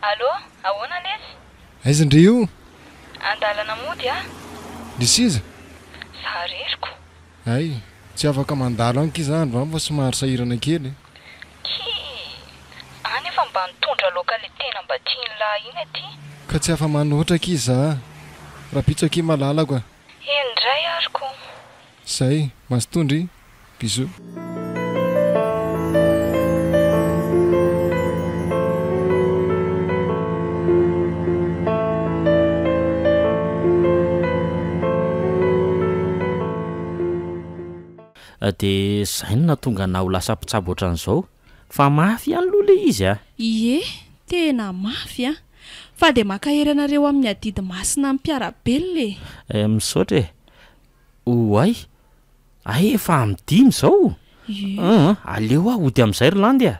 Allô, ahoana lesy? Aiza ndry io? Andalana mody ah. Nisy iza? Za rery ko. Hay, tsy afaka mandalo any ki za androany fa somary sahirana kely. Kii, za nefa mba nitondra laoka le tena mba tian'lah iny aty. Ka tsy afa-manoatra ki za. Rapitso akia malalako a. Eny ndray ary ko. Zay, mazotoa ndry, bisous. Dia zay no nahatonga anah ho lasa mpitsabo ohatran'izao. Fa mafy ihany aloha ilay izy a! Ie, tena mafy an! Fa dia mankahery anareo amin'ny adidy masina amin'ny mpiara-belona e! Eh, misaotra e! Oay! Hay efa amin'ny dimy izao? Ie. Aa, aleo aho hody amin'izay ry Landy a!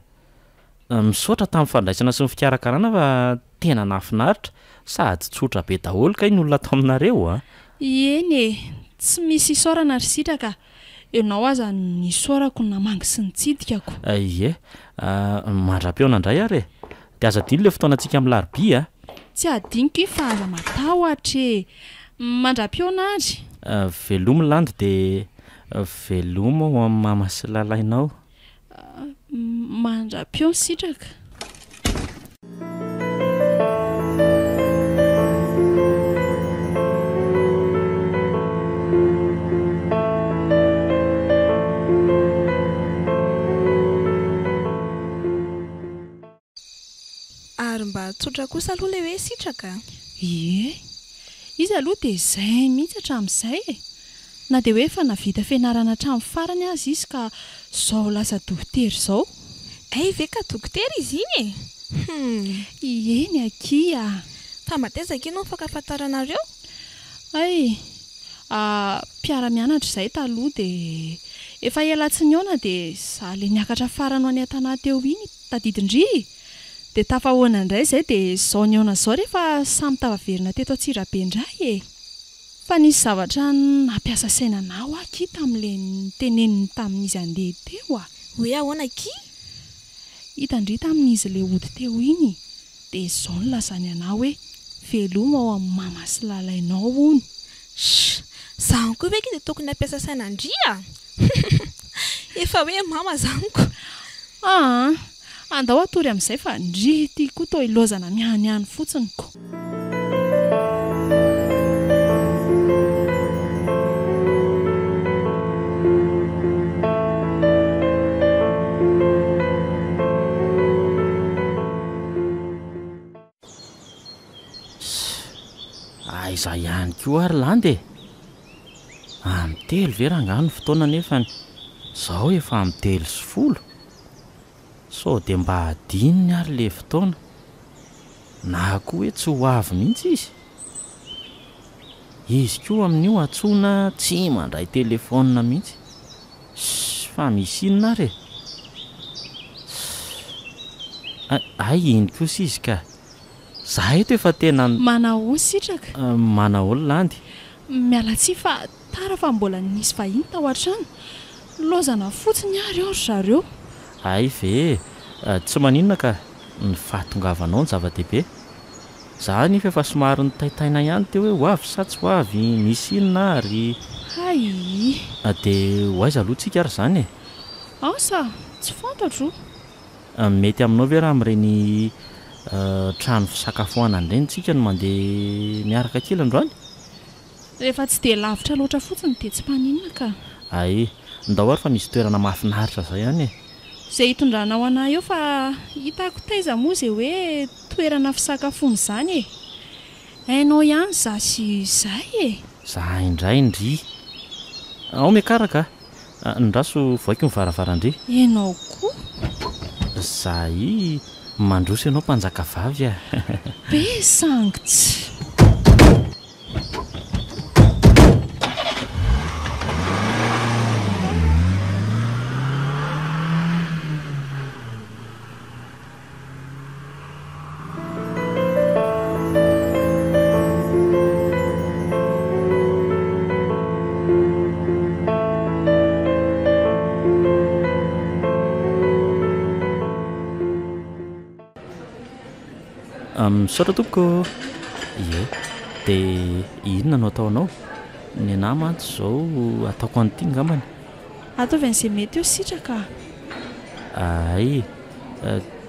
Misaotra tamin'ny fandraisana sy ny fikarakarana fa tena nahafinaritra sady tsotra be daholo kay ny olona ato aminareo a! Eny e! Tsy misy isaorana ry Sitraka a! Ianao aza no nisaorako namangy sy nitsidika ko. Ie, mandra-pihaona indray ary e! Dia aza adino ilay fotoanantsika amin'ny larobia a! Tsy adinoko iny fa aza matahotra e! Mandra-pihaona ary! Velomy Landy dia veloma ho an'i mama sy Lalainao. Mandra-pihaona Sitraka. Ary mba tsotra kosa aloha ilay hoe sitraka a! Ie. Izy aloha dia izay mihitsy hatramin'izay e! Na dia hoe efa nahavita fianarana hatramin'ny farany aza izy ka izao lasa dokotera izao. Hay ve ka dokotera izy iny e! Hum. Eny akia a! Fa mba taiza akia no nifankafantaranareo? Hay! Mpiara-mianatra izahay taloha dia efa ela tsy nihaona dia izaho ilay niakatra farany ho any an-tanà teo iny, tadidin-dry? Dia tafahoana indray izay dia izao nihaona izao rehefa samy tafaverina teto Antsirabe indray e! Fa nisy zavatra nampiasa saina anah hoa akia tamin'ilay niteneniny tamin'izy handeha teo a! Hoe ahoana akia? Hitan-dry tamin'izy ilay hody teo iny dia izao no lazany anah hoe veloma ao amin'i mama sy lalainao hono. Shh! Zany koa ve akia dia tokony hampiasa saina an-dry a! Efa hoe mama zany ko! Aa! Andao hatory amin'izay fa ndry ity koa toa ilaozana mihanihany fotsiny ko! Aiza ihany koa ary Landy e! Amin'ny telo ve rangahy ny fotoana nefany izao efa amin'ny 10:30? Sao dia mba hadinony ary le fotoana? Na koa hoe tsy ho avy mihitsy izy? Izy koa amin'io antsoina tsy mandray telefaonina mihitsy. Ssss fa misy inona ary e? Ssss hay iny kosa izy ka! Za eto efa tena. Manahoana Sitraka? Manahoana Landy? Miala tsiny fa tara fa mbola nisy vahiny tao an-trano. Lozana fotsiny ary ao ry zareo. Hay ve e! Tsy maninona ka! Ny fahatongavanao no zava-dehibe. Za anefa efa somary nitaitaina ihany teo hoe ho avy sa tsy ho avy, misy inona ary? Hay! Dia ho aiza aloha tsika ary izany e? Asa! Tsy fantatro. Mety aminao ve raha amin'ireny trano fisakafoanana ireny tsika no mandeha miaraka kely androany? Rehefa tsy dia lavitra loatra fotsiny dia tsy mpaninona ka. Hay, ndao ary fa misy toerana mahafinaritra zay any e. Izay hitondranao anah eo fa hitako taiza moa izay hoe toerana fisakafoana izany e. Hainao ihany za sy izay e. Za indray ndry. Ao miakara ka. Ndraso vohaiko ny varavaran-dry. Ianao koa. Zahay mandroso ianao mpanjakavavy a. Be sangitsy. Misaotra tompoko ô! Ie, dia inona no ataonao? Ny anà mantsy izao ataoko an'ity angambany. Ataovy an'izay mety eo sitraka a! Hay,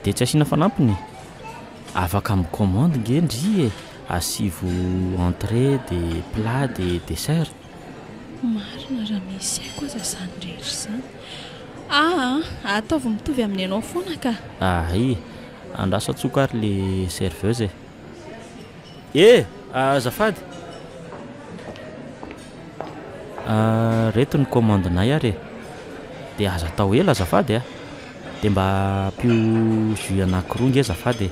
dia tsy asiana fanampiny? Afaka mi-commande nge ndry e! Asivo entrée dia plat dia dessert. Marina raha misy haiko aza izany rehetra izany. Aa, ataovy mitovy amin'ny anao foana ka! Hay, andraso antsoiko ary le serveuse e! E! Azafady! Reto ny commande-nay ary e! Dia aza atao ela azafady a! Dia mba ampio jus anankiroa nge azafady e!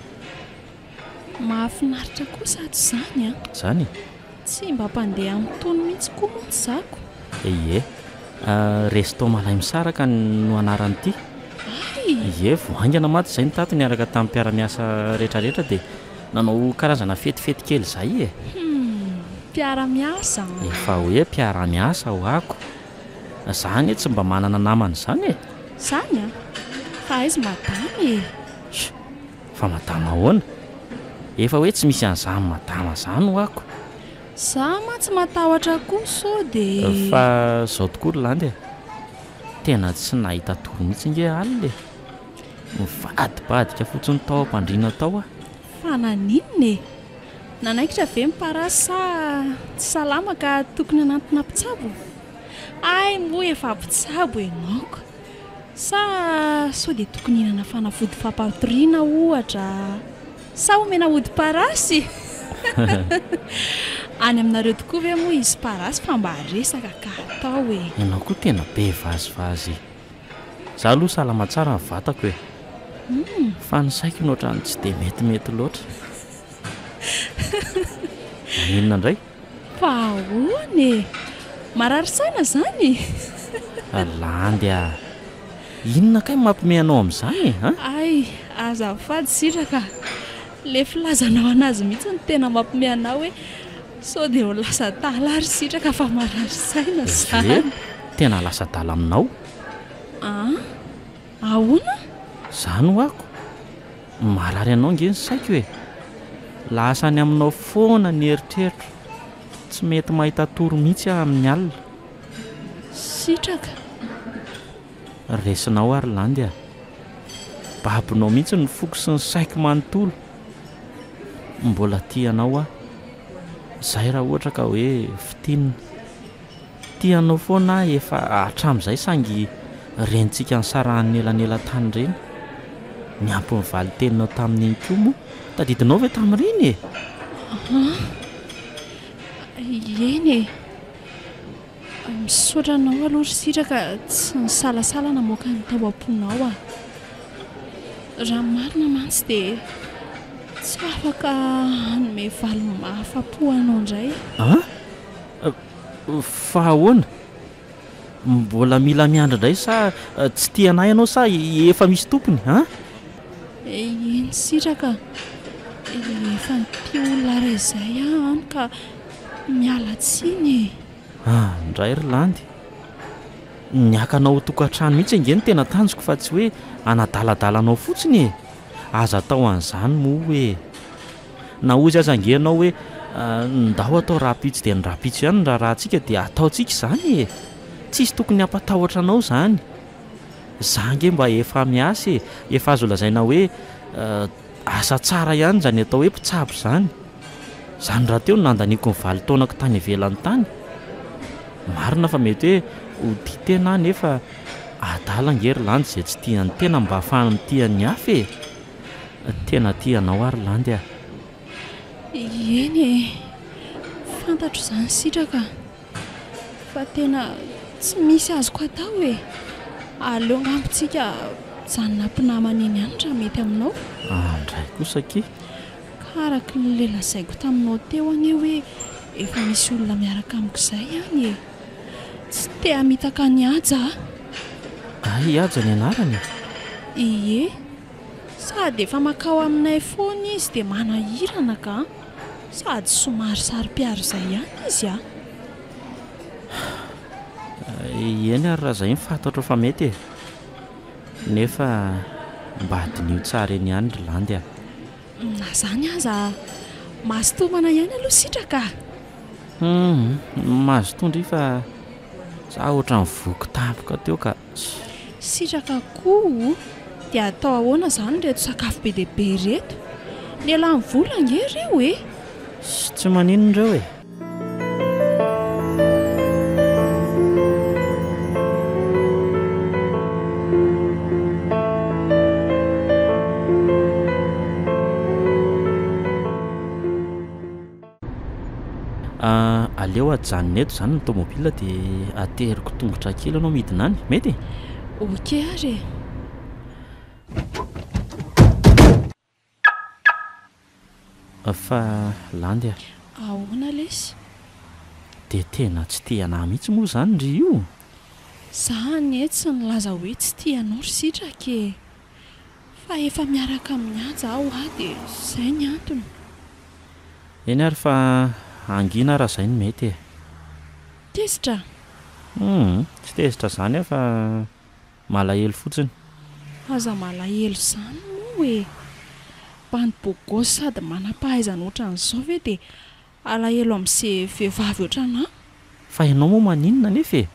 Mahafinaritra kosa ato izany an! Izany e? Tsy mba mpandeha amin'itony mihitsy koa mantsy zako. Ie. Resto Malaimisaraka no anaran'ity. Hay! Ie, vao haingana mantsy izay no tato niaraka tamin'ny mpiara-miasa rehetrarehetra dia nanao karazana fetifety kely izay e! Hum, mpiara-miasa an! Efa hoe mpiara-miasa ho'ako. Za anie tsy mba manana namana izany e! Izany an! Fa aiza madama e? Sh! Fa madama ahoana? Efa hoe tsy misy an'izany madama izany ho'ako. Za mantsy matahotra koa sao dia. Fa izao tokoa ry Landy e! Tena tsy nahita tory mihitsy ange alina e! Nivadibadika fotsiny tao am-pandriana tao aho. Fa naninona e? Nanaikitra ve ny parasy sa tsy salama ka tokony hanantona mpitsabo? Hay moa efa mpitsabo ianao ka! Sa sao dia tokony hihinana fanafody fampatoriana ohatra? Sa omena ody parasy? Any aminareo tokoa ve moa hisy parasy fa mba resaka ka atao e! Ianao koa tena be vazivazy. Za aloha salama tsara ny vatako e! Fa ny saiko no ohatran'ny tsy dia metimety loatra. Maninona indray? Fa ahoana e? Marary saina izany? Landy a! Inona kay mampime anao amin'izany e? An? Hay, azafady Sitraka a! Le filazanao anazy mihitsy no tena mampime anah hoe sao dia ho lasa adala ary Sitraka fa marary saina izany. Ve? Tena lasa adala aminao? An? Ahoana? Zany ho'ako. Marary anao nge ny saiko e! Lasa any aminao foana ny eritreritro. Tsy mety mahita tory mihitsy aho amin'ny alina. Sitraka. Resinao ary Landy a! Babonao mihitsy ny foko sy ny saiko manontolo. Mbola tia anao aho. Izay raha ohatra ka hoe fintinina. Tia anao foana aho efa hatramin'izay saingy rentsika nisarahan'ny elanelan-tany ireny. Niampy ny valin-teninao tamin'iny koa moa. Tadidinao ve tamin'ireny e? An! Eny e! Misaotra anao aloha ry Sitraka tsy nisalasala namoaka ny tao am-ponao aho. Raha ny marina mantsy dia tsy afaka hanome valiny mahafa-po anao indray aho. An! Fa ahoana? Mbola mila miandry indray sa tsy tia anah ianao sa efa misy tompony an? Eny Sitraka a! Efa nitia olona iray izay aho an ka miala tsiny e! Ah ndray ry Landy! Ny haka anao ho tokantrano mihitsy ange no tena tanjoko fa tsy hoe hanadaladala anao fotsiny e! Aza atao an'izany moa e! Na hozy aza ange ianao hoe ndao atao rahampitso dia ny rahampitso ihany ny raharahantsika dia ataontsika izany e! Tsisy tokony hampatahotra anao izany. Za ange mba efa miasa e! Efa azo lazaina hoe asa tsara ihany izany atao hoe mpitsabo izany. Izany rahateo no nandaniako ny vanin-taonako tany ivelany tany. Marina fa mety hoe ho tia tena aho nefa adala ange ry Landy izay tsy tia ny tena mba ahafahany mitia ny hafa e! Tena tia anao aho ry Landy a! Eny e! Fantatro izany Sitraka a! Fa tena tsy misy azoko atao e! Aleo angamba tsika mijanona mpinamana eny ihany raha mety aminao. Andray kosa akia! Ka araka ilay lazaiko taminao teo anie hoe efa misy olona miaraka amiko izay any e! Tsy te hamitaka an'i Haja aho. Hay Haja ny anarany e! Ie! Sady efa makao aminay foana izy dia manahirana ka! Sady somary saro-piaro izay ihany izy a! Eny ary raha izay no fantatrao fa mety e! Nefa mba diniho tsara eny ihany ry Landy a! Na izany aza mazotoa homana ihany aloha sitraka a! Hum, mazotoa ndry fa za ohatran'ny voky tampoka teo ka. Sitraka koa o! Dia atao ahoana izany ireto sakafo be dia be ireto? Nialany vola ange ireo e! Tsy maninona ireo e! Aleo ajanona eto izany ny tomobile dia ateriko tongotra kely ianao midina any, mety e? Ok ary e! Fa Landy a! Ahoana lesy? Dia tena tsy tia anah mihitsy moa izany ndry io? Za anie tsy nilaza hoe tsy tia anao ry Sitraka e! Fa efa miaraka amin'i Haja aho hoa dia izay ny antony. Eny ary fa hangina raha izay no mety e. Tezitra? Humm, tsy tezitra izany aho fa malahelo fotsiny. Aza malahelo izany moa e! Bandy beau gosse sady manam-pahaizana ohatran'izao ve dia alahelo amin'izay vehivavy ohatranà? Fa ianao moa maninona anefa e?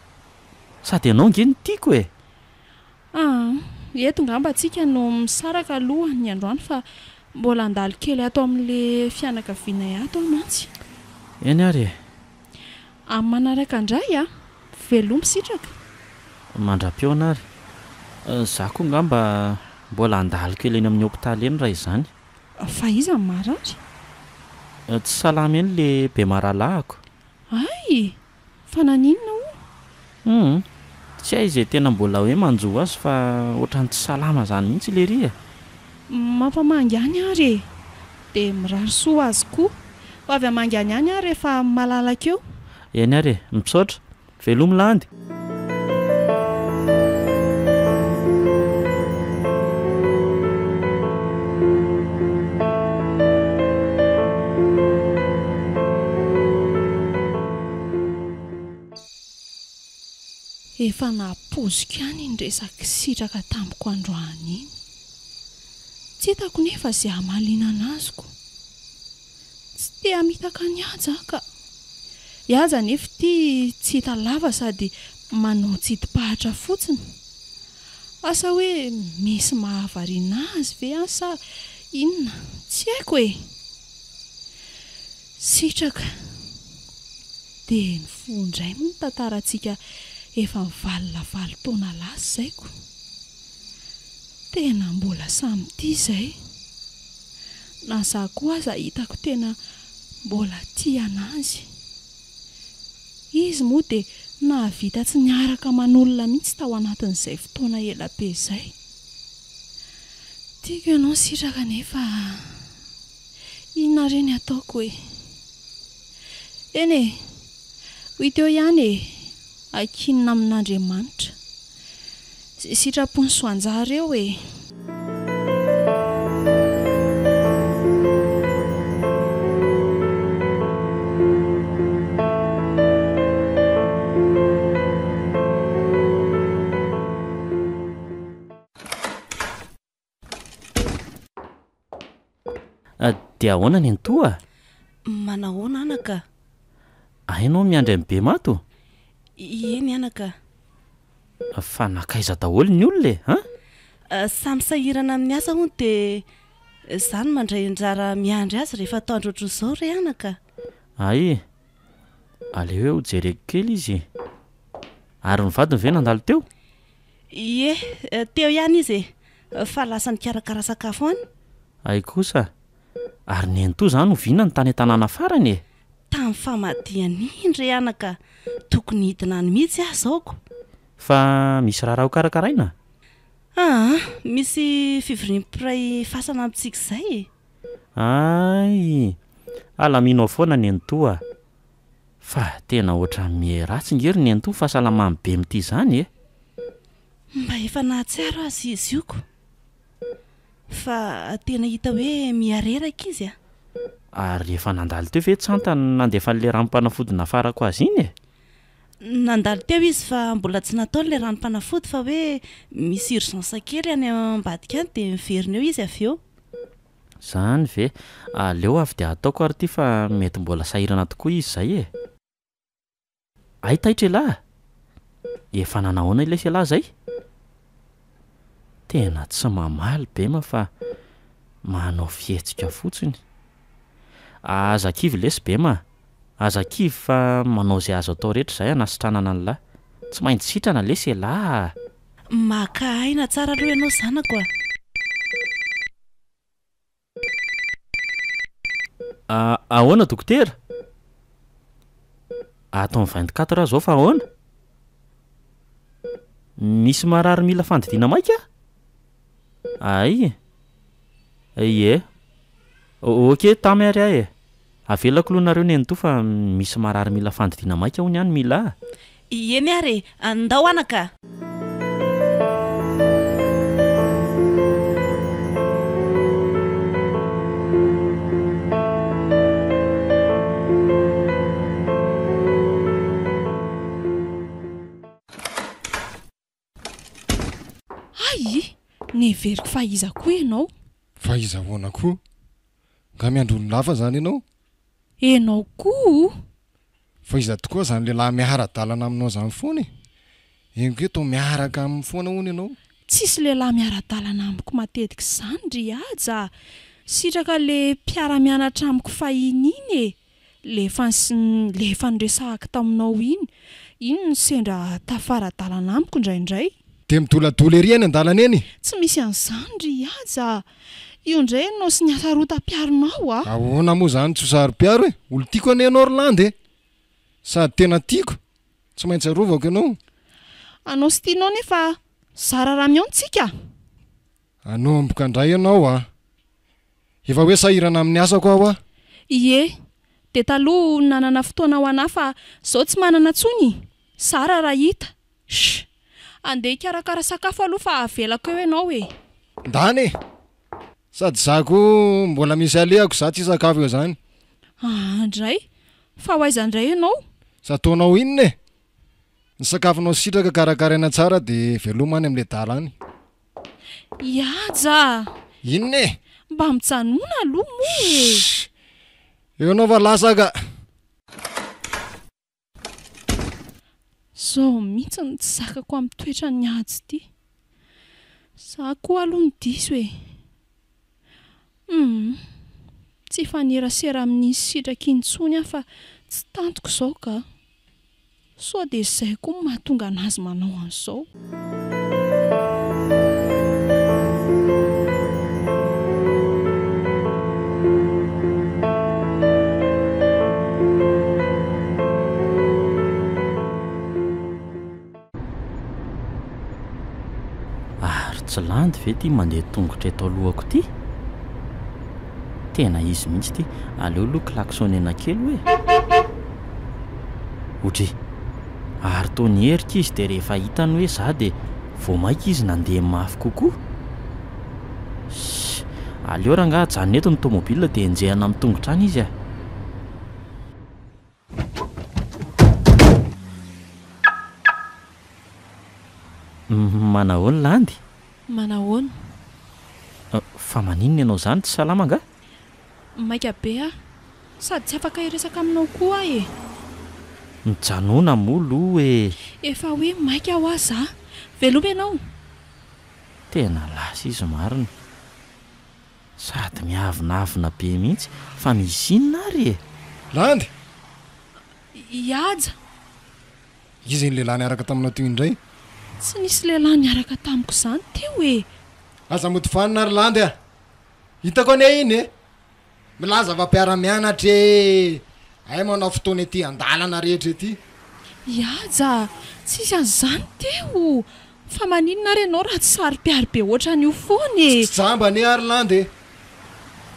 Sady ianao ange no tiako e! Aa, eto ngamba tsika no misaraka aloha ny androany fa mbola handalo kely ato amin'le fianakavianay ato aho mantsy. Eny ary e! Amin'ny manaraka indray a! Veloma Sitraka! Mandra-pihaona ary. Za koa ngamba mbola handalo kely eny amin'ny hopitaly eny raha izany. Fa iza no marary? Tsy salama eny le bemarahalahiko. Hay! Fa naninona hono? Humm, tsy hay izay tena mbola hoe manjo azy fa ohatran'ny tsy salama izany mihitsy lery e! Mampamangy any ary e! Dia mirary soa ho azy koa. Ho avy hamangy any ihany aho rehefa malalaka eo. Eny ary e! Misaotra. Velomy Landy! Efa nampoziko ihany iny resak'i Sitraka tamiko androany iny. Tsy hitako nefa izay hamaliana an'azoko. Tsy te hamitaka an'i Haja aho ka. I Haja anefa ity tsy hita lava sady manao tsidim-pahatra fotsiny. Asa hoe misy mahavariana azy ve any sa inona? Tsy haiko e! Sitraka. Dia nifoha indray moa ny tantarantsika efa nivalona 8 taona lasa izay ko. Tena mbola samy tia izay. Na za koa aza hitako tena mbola tia anazy. Izy moa dia nahavita tsy niaraka aman'olona mihitsy tao anatin'izay fotoana ela be izay. Tiako ianao Sitraka nefa inona re ny ataoko e? Eny e! Ho hita eo ihany e! Ankinina amin'Andriamanitra. Izay sitrapon'i Soanjara eo e! Dia ahoana nenitoa? Manahoana anaka? Hainao miandry an'i Bemato? Eny anaka. Fa nankaiza daholo ny olona e? An? Samy sahirana amin'ny asa hono dia izaho no mandray anjara miandry azy rehefa atoandro ohatran'izao re anaka. Hay, aleo hoe hojereko kely izy e. Ary ny vadiny ve nandalo teo? Ie, teo ihany izy e, fa lasa nikarakara sakafo any. Hay kosa! Ary nenitoa izany oviana no tany an-tanàna farany e? Tamin'ny famadihana iny re anaka, tokony hidina any mihitsy aho izao ko. Fa misy raharaha ho karakaraina? Aa, misy fivorian'ny mpiray fasana amintsika izay e. Hay! Alamino ao foana nenitoa a! Fa tena ohatran'ny miha ratsy nge ry nenitoa fahasalaman'i Bemity izany e! Mba efa nahatsiaro aza izy io ko! Fa tena hita hoe miha reraka izy a! Ary efa nandalo teo ve Tsanta nandefa an'ilay ranom-panafody nafarako azy iny e? Nandalo teo izy fa mbola tsy nataony ilay ranom-panafody fa hoe misy urgence kely any ambadika any dia miverina eo izy avy eo. Zany ve? Aleo avy dia ataoko ary ity fa mety mbola sahirana tokoa izy zay e! Hay taitra elah! Efa nanahoana ilay elah zay? Tena tsy mamaly Bema fa manao fihetsika fotsiny. Aza kivy lesy Bema a! Aza kivy fa manao izay azo atao rehetra izahay hanasitranana an'lah. Tsy maintsy sitrana lesy elah a! Maka aina tsara aloha ianao zanako a! Ahoana dokotera? Ato amin'ny 24 aho izao fa ahoana? Misy marary mila fandidiana maika? Ay! Ie. Ok, tamy ary aho e. Avelako aloha nareo nenitoa fa misy marary mila fandidiana maika hono ihany Mila a! Eny ary e! Andao anaka! Hay! Neveriko fa iza koa ianao? Fa iza ahoana koa? Nga miandry olona hafa zany ianao? Enao koa o! Fa iza tokoa zany lehilahy miara-dalana aminao zany foana e? Henoko hoe toa miaraka aminy foana hono ianao? Tsisy lehilahy miara-dalana amiko matetika izany ry Haja a! Sitraka le mpiara-mianatra amiko fahiny iny e! Le efa le efa niresahako taminao iny, iny no sendra tafara-dalana amiko indraindray. Dia midoladola ery eny an-dalana eny? Tsy misy an'izany ry Haja a! Io indray ianao sy ny hasarotam-piaronao a! Ahoana moa izany tsy ho saro-piaro e? Olon-tiako anie ianao ry Landy e! Sady tena tiako, tsy maintsy arovako ianao. Anao sy tianao nefa zara raha mihaona tsika. Hanomboka indray ianao a! Efa hoe sahirana amin'ny asako aho a! Ie, dia taloha nanana fotoana ho anà fa zao tsy manana tsony. Zara raha hita. Shh! Andeha hikarakara sakafo aloha fa avelako eo ianao e! Ndana e! Sady za koa mbola misy alehako za tsy hisakafo eo zany. Aa ndray! Fa ho aiza ndray ianao? Sa ataonao inona e? Ny sakafonao sitraka karakaraina tsara de veloma any amle dala any. Ihaja a! Inona e? Mba mijanona aloha moa e! Shh! Eo ianao fa lasa ka! Zao mihitsy no tsy zakako amin'ny toetran'i Hajo ity. Za koa aloha no diso e! Humm! Tsy hifanerasera amin'iny sitraka iny intsony aho fa tsy tantiko izao ka! Sao dia izay koa no mahatonga an'azy manao an'izao. Ary tsy landy ve ity mandeha tongotra eto alohako ity? Tena izy mihitsy ity. Aleo aloha klaxonena kely hoe. Odry. Ary toa niherika izy dia rehefa hitany hoe za dia vao maika izy nandeha mafy kokoa. Ssss. Aleo rangaha ajanona eto ny tomobile dia enjehina amin'ny tongotra any izy a. Manahoana Landy? Manahoana? Fa maninona ianao izany tsy salama angaha? Maika be aho. Sady tsy afaka hiresaka aminao koa aho e! Mijanona moa aloha e! Efa hoe maika hoa za. Veloma ianao! Tena lasa izy marina. Sady miavonavona be mihitsy. Fa misy inona ary e? Landy! I Haja! Iza iny lehilahy niaraka taminao teo indray? Tsy nisy lehilahy niaraka tamiko izany teo e! Aza mody vanona ry Landy a! Hitako anie iny e! Milaza fa mpiara-mianatra e! Hay manao fotoana ety an-dalana rehetra ety. I Haja a! Tsisy an'izany teo! Fa maninona ary ianao raha tsy saro-piaro be ohatran'io foana e! Tsy jamba anie ary Landy e!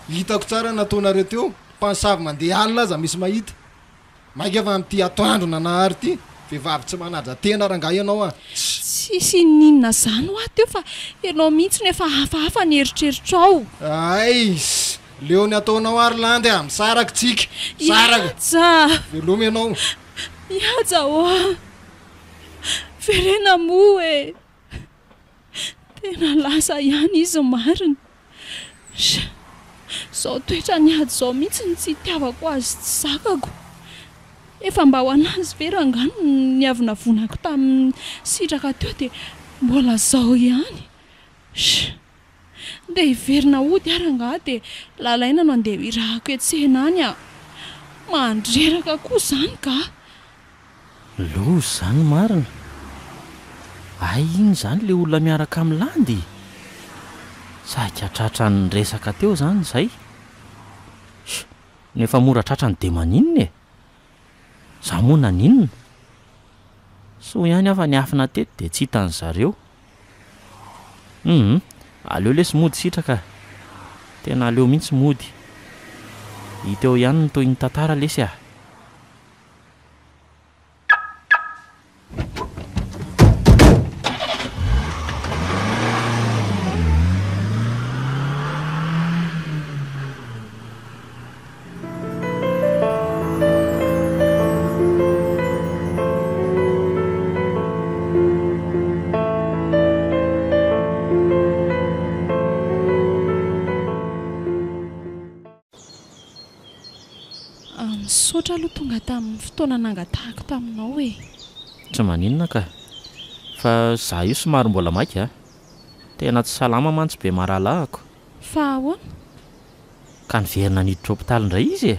Hitako tsara ny nataonareo teo, mpanosavy mandeha alina aza misy mahita. Maika fa amin'ity atoandro nanahary ity, vehivavy tsy manaja tena rangahy ianao a! Tsisy inoninona zany hoa teo fa ianao mihitsy no efa hafahafa ny eritreritrao. Aiss! Leo ny ataonao ary Landy a! Misaraka tsika! Misaraka! Mihaja! Veloma ianao! Mihaja hoa! Verena moa e! Tena lasa ihany izy marina. Sh! Izao toetrany ady izao mihitsy no tsy itiavako azy tsy zakako. Efa mba ho an'azy ve rangahy no niavonavonako tamin'ny sitraka teo dia mbola izao ihany. Sh! Ndeha hiverina hody aho rangahy dia Lalaina no andeha ho irahako hiantsena any a! Mandreraka koa izany ka! Loza izany marina. Hay iny izany ilay olona miaraka amin'i Landy? Saika tratran'ny resaka teo izany izay. Sh! No efa mora tratrany dia maninona e? Za moa naninona? Soa ihany aho fa niafina teto dia tsy hitan'ny zareo. Hum! Aleo lesy mody sitraka a! Tena aleo mihitsy mody. Hita eo ihany ny tohin'ny tantara lesy a! Misaotra aloha tonga tamin'ny fotoana nangatahako taminao e. Tsy maninona ka. Fa za io somary mbola maika a. Tena tsy salama mantsy be marahalahako. Fa ahoana? Ka niverina niditra hopitaly indray izy e!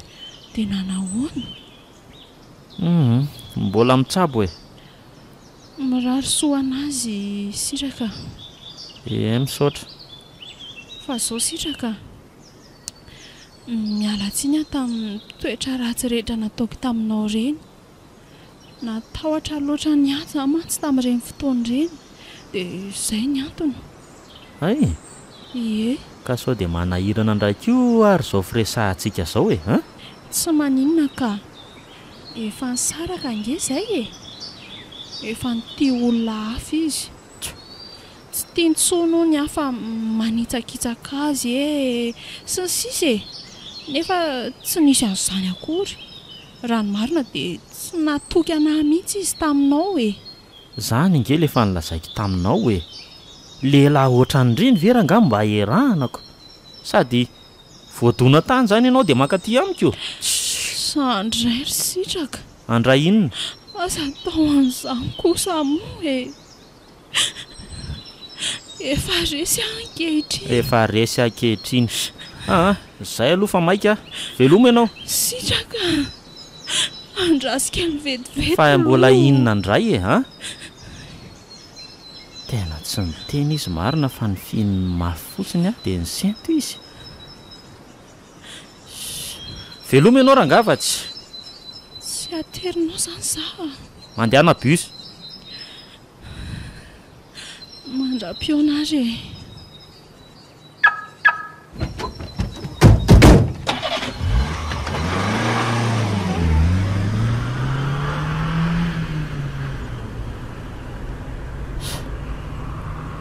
Dia nanahoana? Hum, mbola mitsabo e! Mirary soa an'azy Sitraka a! Ie, misaotra. Fa zao Sitraka a! Miala tsiny aho tamin'ny toetra ratsy rehetra nataoko taminao ireny. Natahotra loatra ny ahy za mantsy tamin'ireny fotoana ireny dia izay ny antony. Hay! Ie. Ka sao dia manahirana indray koa ary izao firesahantsika izao e, an? Tsy maninona ka. Efa nisaraka ange izay e! Efa nitia olona hafa izy. Tsy tiany intsony hono aho fa manitsakitsaka azy e! sy ny sisa e! Nefa tsy nisy an'izany akory. Raha ny marina dia tsy natoky an'ahy mihitsy izy taminao e! Zany ange le efa nolazaiko taminao e! Lehilahy ohatran'ireny ve rangaha mba iarahanako? Sady voadona tany zany ianao dia mankaty amiko? Za ndray ry Sitraka. Handray inona? Aza atao an'izany kosa moa e! Efa resy aho ankehitriny. Efa resy ankehitriny. Aa, zay aloha fa maika a! Veloma ianao. Sitraka a! Andraso kely vetivety Fa mbola aloha. inona indray e, an? Tena tsy niteny izy marina fa nifihininy mafy fotsiny aho dia nisento izy. Veloma ianao rangaha fa tsy. Tsy aterinao izany za a! Mandehana bus. Mandra-pihaona ary e!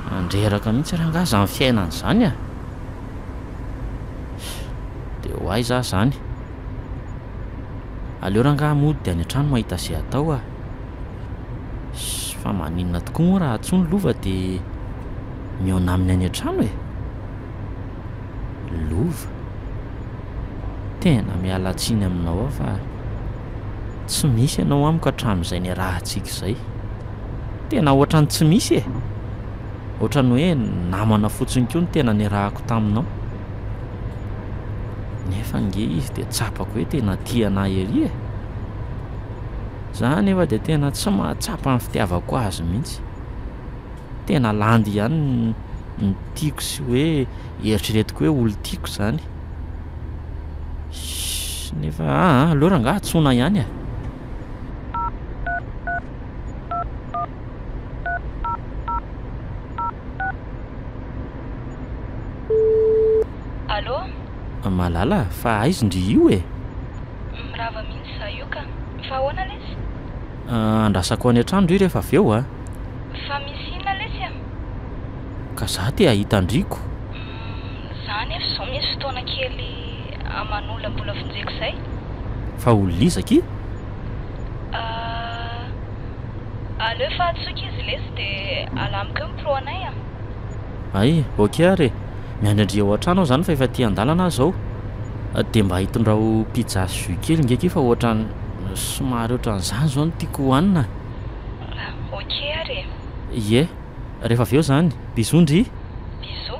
Mandreraka mihitsy rangaha izany fiainana izany a! Dia ho aiza aho izany? Aleo rangaha mody dia any an-trano mahita izay atao a! Fa maninona tokoa moa raha antsoiny Lova dia mihaona aminy any an-trano e? Lova? Tena miala tsiny aminao aho fa tsy misy ianao amiko hatramin'izay niarahantsika izay. Tena ohatran'ny tsy misy e! Ohatran'ny hoe namana fotsiny koa no tena niarahako taminao. Nefa ange izy dia tsapako hoe tena tia an'ahy ery e! Za anefa dia tena tsy mahatsapa ny fitiavako azy mihitsy. Tena landy ihany ny tiako sy hoe eritreretiko hoe olon-tiako izany. Nefa aa aleo rangaha antsoina ihany e! Allô? Malala, fa aiza ndry io e? Mirava mihitsy za io ka. Fa ahoana lesy? Andrasako any an-trano ndry rehefa avy eo a! Fa misy inona lesy a? Ka za te hahita an-dry ko. Za anefa izao misy fotoana kely aman'olona mbola vonjeko izay. Fa olona iza akia? Euh, aleo fa antsoiko izy lesy dia alamiko eo ny pro anay a! Hay, ok ary e! Miandry an-dry ao an-trano aho izany fa efa aty an-dalana aho izao. Dia mba hitondrao pizza sy jus kely nge akia fa ohatran'ny somary ohatran'izany izao no tiako hohanina. Ok ary e! Ie, rehefa avy eo izany. Bisous ndry! Bisous!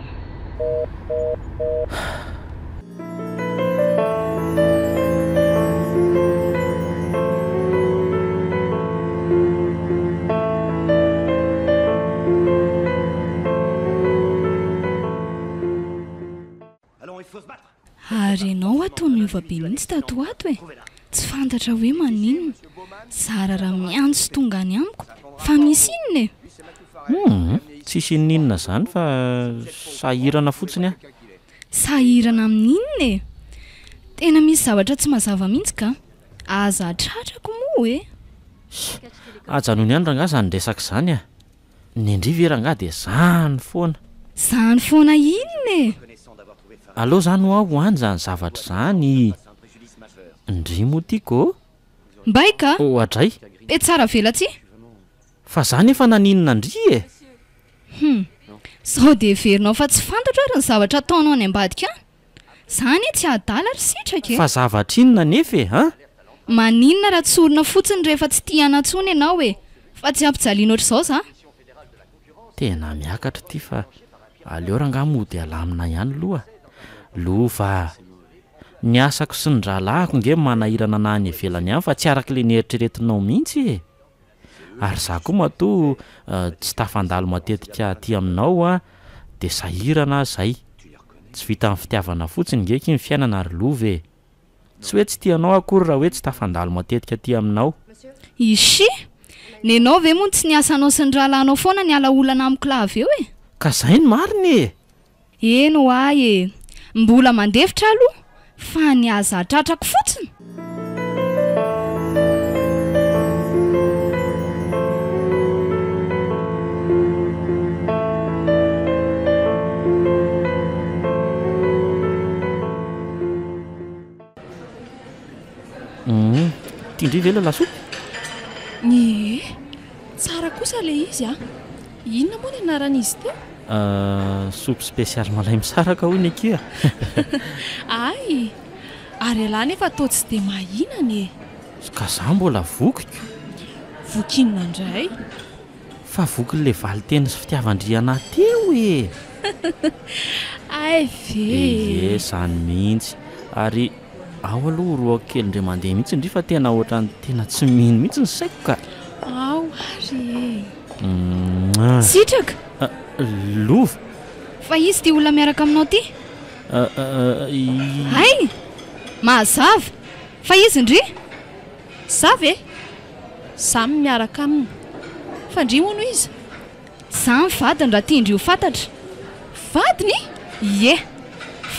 Ary ianao hoa toa niova be mihitsy tato ho ato e! Tsy fantatra hoe maninona. Zara raha miantso tonga any amiko. Fa misy inona e? Humm, tsisy inoninona izany fa sahirana fotsiny aho. Sahirana amin'inona e? Tena misy zavatra tsy mazava mihitsy ka! Aza tratrako moa e! Ajanony ihany rangahy izany resaka izany a! Nendry ve rangahy dia zany foana. Zany foana inona e? Aleo zany hoa ho any zany zavatra izany. Ndry moa tiako ô. Mbay ka! Oadray. Be tsara velatsihy. Fa za nefa naninona ndry e? Hum. Sao dia heverinao fa tsy fantatro ary ny zavatra ataonao any ambadika any? Za anie tsy adala ry Sitraka e! Fa zavatra inona anefa e, an? Maninona raha tsorina fotsiny rehefa tsy tia anah intsony ianao e! Fa tsy ampijaliana ohatr'izao za! Tena miakatra ity fa aleo rangaha mody alamina ihany loha. Lova a! Ny asako sy ny rahalahiko nge manahirana anah any ivelany any fa tsy araka ilay neritreretinao mihitsy e! Ary za koa matoa tsy tafandalo matetika aty aminao a de sahirana aho zay. Tsy vitan'ny fitiavana fotsiny nge akia ny fiainana ry lova e! Tsy hoe tsy tia anao akory raha hoe tsy tafandalo matetika aty aminao. Ishi! Nenao ve moa tsy ny asanao sy ny rahalahinao foana niala olana amiko lava eo e! Ka zay ny marina e! Eny ho'a e! Mbola mandefitra aloha fa ny aza tratrako fotsiny! Tian-dry ve ilay lasopy? Ie, tsara kosa ilay izy an! Inona moa ny anaran'izy teo? Soupe spéciale malay misaraka hono akia. Hay! Ary ialahy nefa toa tsy dia mahinana e! Ka za mbola vokiko. Voky inona indray? Fa vokin'ilay valinteny sy fitiavan-dry anah teo e! Hay ve e! Ie, izany mihitsy. Ary ao aloha orohako kely indray mandeha mihitsy ndry fa tena ohatran'ny tena tsy mino mihitsy ny saiko ka! Ao ary e! Mouah! Sitraka! Lova! Fa iza ity olona miaraka aminao ity? I. Hay! Mazava! Fa iza ndry? Za ve? Za miaraka aminy. Fa ndry hono iza? Za ny vadiny raha tian-dry ho fantatra. Vadiny? Ie!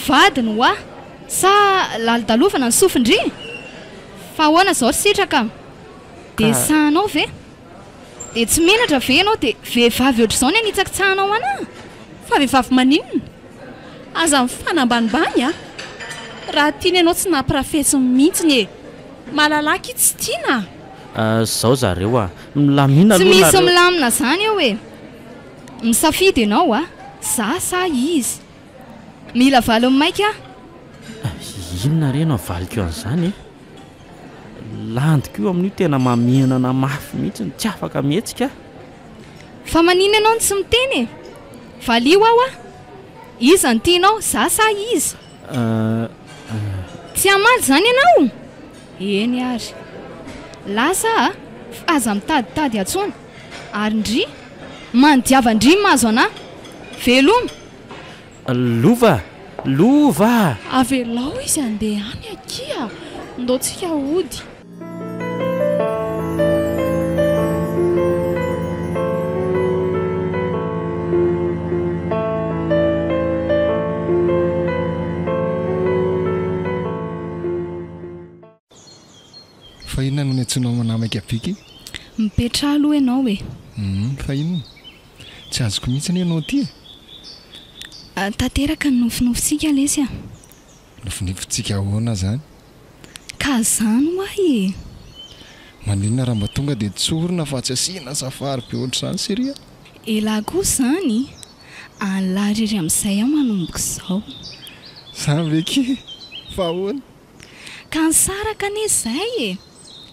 Vadiny hoa! Sa lalodalovana ny sofin-dry? Fa ahoana izao ry Sitraka a? Dia sahanao ve? Dia tsy menatra ve ianao dia vehivavy ohatr'izao ny anitsakitsahanao anà? Fa vehivavy maninona? Aza mifanambanimbany a! Raha tiana ianao tsy nampirafesiny mihitsiny e! Malalà akia tsy tiana a! Zao zareo a! Milamina Tsy aloha misy nareo. milamina zany eo e! Misafidy ianao a! Za sa izy? Mila valiny maika aho. Inona re no havaliko an'izany e? Landy koa amin'io tena mamihanana mafy mihitsy, tsy afaka mihetsika aho. Fa maninona ianao no tsy miteny e? Valio aho a! Iza no tianao, za sa izy? Tsy hamaly izany ianao? Eny ary. Lasa a! Fa aza mitaditady intsony. Ary ndry? Mandiava ndry ny mahazo anà! Veloma! Lova! Lova! Avelao izy handeha any akia! Ndao tsika hody. Fa inona no niantsoanao manamaika Vicky? Mipetraha aloha ianao e. Humm, fa inona? Tsy azoko mihitsy anie ianao ity e. Tanteraka ny nofinofintsika lesy a. Nofinofintsika ahoana izany? Ka zany hoa e! Maninona raha mba tonga dia tsorina fa tsy asiana safari be ohatr'izany chérie a! Elah koa izany, anlah rery amin'izay aho manomboka izao. Zany ve ki? Fa ahoana? Ka nisaraka anie izay e!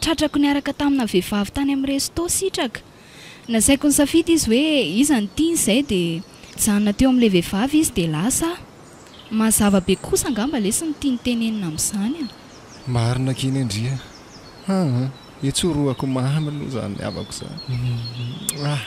Tratrako niaraka tamina vehivavy tany amin'ny resto sitraka. Nasaiko nisafidy izy hoe iza no tiany izay dia nijanona teo amin'ilay vehivavy izy dia lasa aho. Mazava be kosa angamba lesy ny tiany tenenina amin'izany a! Marina akia ny an-dry a! Aa! Etsorohako mamy aloha izany havako izany ah!